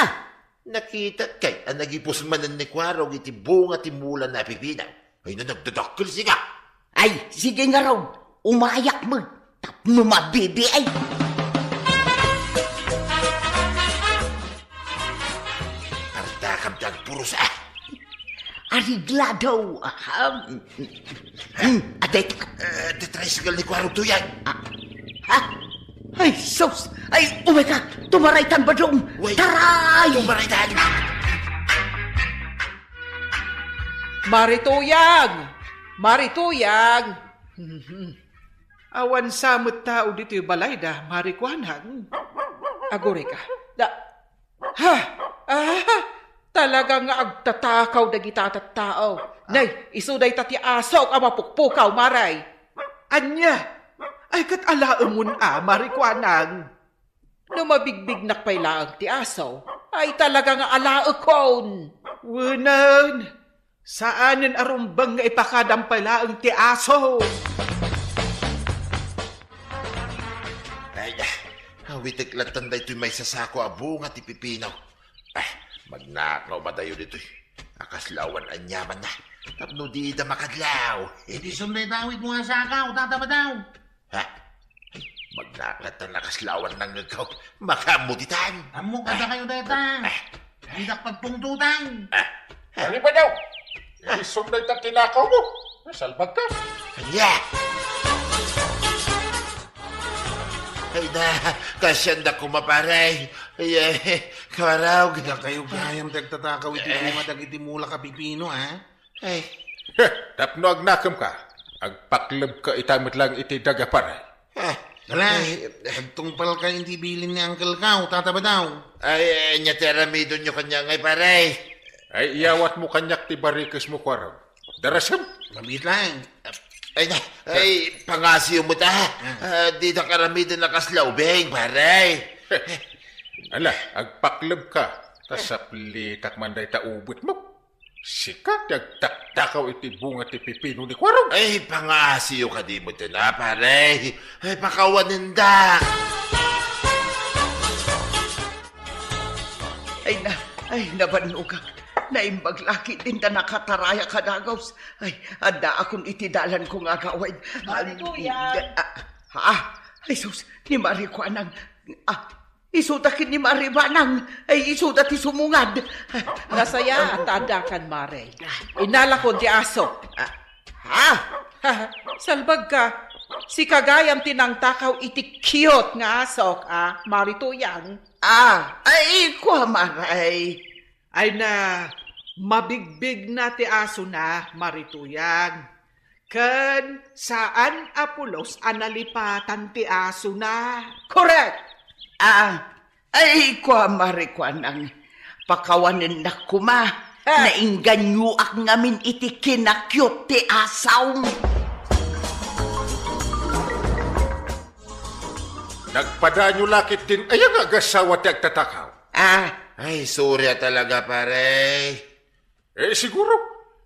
Nakitak kay a nagipos manen ni Kuarog iti bunga ti mula a pipino. Ay, na nagdadakkel, siga. Ay, sige ngarud, umayak met tapno mabibiay. Arda kam ti agpuros, ah. Ariglado, ah. Hmm, adek. Eh, ti tricycle ni Kuarog Tuyang. Ah. Ha? Ay, sus! Ay, umay ka! Tumaraytan, Badong! Uy, Taray! Tumaraytan! Mari Tuyang! Mari Tuyang! Awan sa met tao ditoy balayda, Mari Kuanang. Agurayka. Da, ha? Ah, talaga nga agtatakaw dagita tattao. Nay, isu dayta ti asok a mapukpukaw, Mari. Ania? Ay, ket alaemon a, Mari Kuanang. No mabigbignak pay laeng ti aso, ay talaga nga alaekon. Wenen, saanen a rumbeng nga ipakadam pay laeng ti aso. Ay, awitek lattan daytoy maisasako a bunga ti pipino. Ah, magnakaw madayo ditoy. Akasla awan aniamanna. Tapno dida makadlaw. Iti sunday dawit mo nga sakaw, Tata Badaw. Ha? Ay, magnaklat ta nakaslawan ng ngegkaw. Makaammo ditan. Ammo kada kayo deta. Ah. Didak pagpungtutan. Ah. Ano ba daw? Isun na itang tinakaw mo. Salbag ka. Kanya! Ay na, kasyan da kumapare. Ay, ay, kawaraw. Kayo gayam ti agtatakaw iti Eh. bunga dagiti mula ka pipino, ha? Ay. Heh, tapno agnakem ka, agpakleb ka ita met lang iti daga, pare. Ah. Ala, ay, agtungpal ka iti bilin ni Uncle Kao, Tata Badaw. Ay, ay, ania ti aramidon nyo kanya ngay, pare? Ay, iyawat mo kanyak ti barikes mo, Kuarog. Darasem. Mabit lang. Ay, na, ay, pangasiw mo ta. Ah. Ah, di ta karamidon na kaslaubing, pare. Ala, agpakleb ka. Ta saplitak man dayta ubet mo. Sika ti agtaktakaw iti bunga ti pipino ni Kuarog. Ay, pangasiyo kadi met ita, pare. Ay, pakawanen da. Ay na, ay, nabannogak. Naimbag la ketdin ta nakatarayak a dagus. Ay, addaakon iti dalanko nga agawid. Mari Kuya. Ah, ha? Ay, sus, ni Mari Kuanang. Ah, Isuda ken ni Mari Banang, ay isuda ti sumungad. Nasaya ta adda kan, Mari. Inalakon ti aso. Ah, ha? Salbag ka. Sika gayam ti nangtakaw iti cute nga asok, a, Mari Tuyang. Ah, ay, kua, Mari. Ay na, mabigbigna ti asona, Mari Tuyang. Ken saan a pulos a nalipatan ti asona. Correct! Ah, ay, kua, Mari Kuanang, pakawanennak koma, Ah. nainganyoak ngamin iti kinakyot ti asom. Nagpadayo la ketdin aya nga agasawa ti agtatakaw? Ah. Ay, sorry a talaga, pare. Eh, siguro,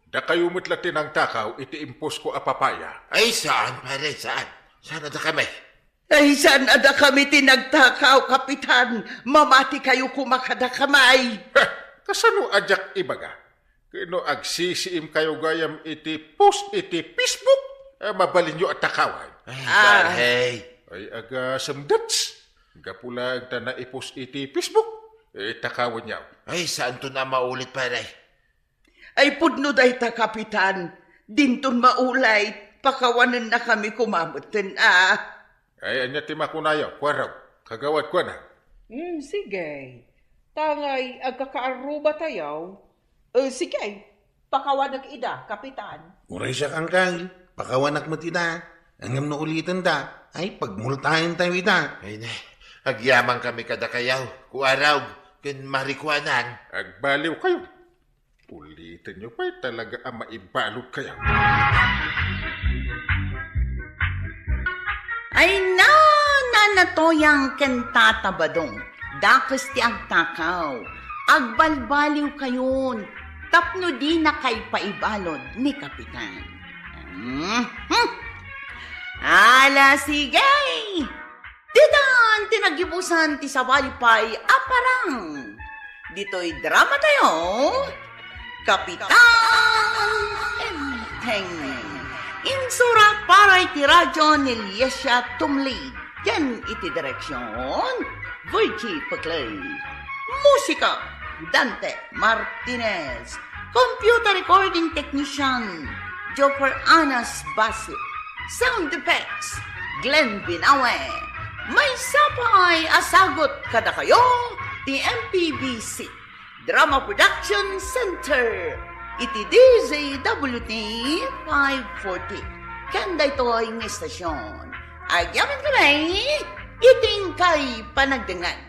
dakayo met la ti nangtakaw iti imposko a papaya. Ay, saan, pare, saan? Saan a dakami? Ay, saan a dakami ti nagtakaw, Kapitan? Mamati kayo koma kadakami. Heh, kasano a diak ibaga? Ket no agsisiim kayo gayam iti post iti Facebook, eh, mabalinyo a takawan. Ay, Ah. pare. Ay, aga, semdets. Gapu laeng ta naipost iti Facebook, eh, takawanyo. Ay, saanton a maulit, pare? Ay, pudno dayta, Kapitan. Dinton maulit, pakawanennakami koma metten, a. Ay, ania ti makunayo, Kuarog? Kagawad, kuana. Hmm, sige. Tangay, agkakaarrubatayo. Eh, sige. Pakawanek ida, Kapitan. Uray siak, Angkal. Pakawanak met ida. Ngem no ulitenda, ay, pagmultaentayo ida. Ay, ne. Agyamankami kadakayo, Kuarog, ken Mari Kuanang. Agbaliwkayo. Ulitenyo pay talaga a maibaludkayo. Ay na, Nana Tuyang ken Tata Badong, dakes ti agtakaw. Agbalbaliwkayon tapno dinakay paibalud ni Kapitan. Mhm. Ala, sige! Ditan ti nagibusan ti sabali pay a parang. Ditoy dramatayo, Kapitan M T. Insurat para iti radio ni Liesia Tumlig ken iti direksion, Virgie Peclay. Musika, Dante Martinez. Computer recording technician, Joper Anas Basit. Sound effects, Glenn Binawe. Maysa pay a sagut kadakayo ti M P B C Drama Production Center iti D Z W T five forty. Ken daytoy nga estasion, agyamankami iti inkay panagdengngeg.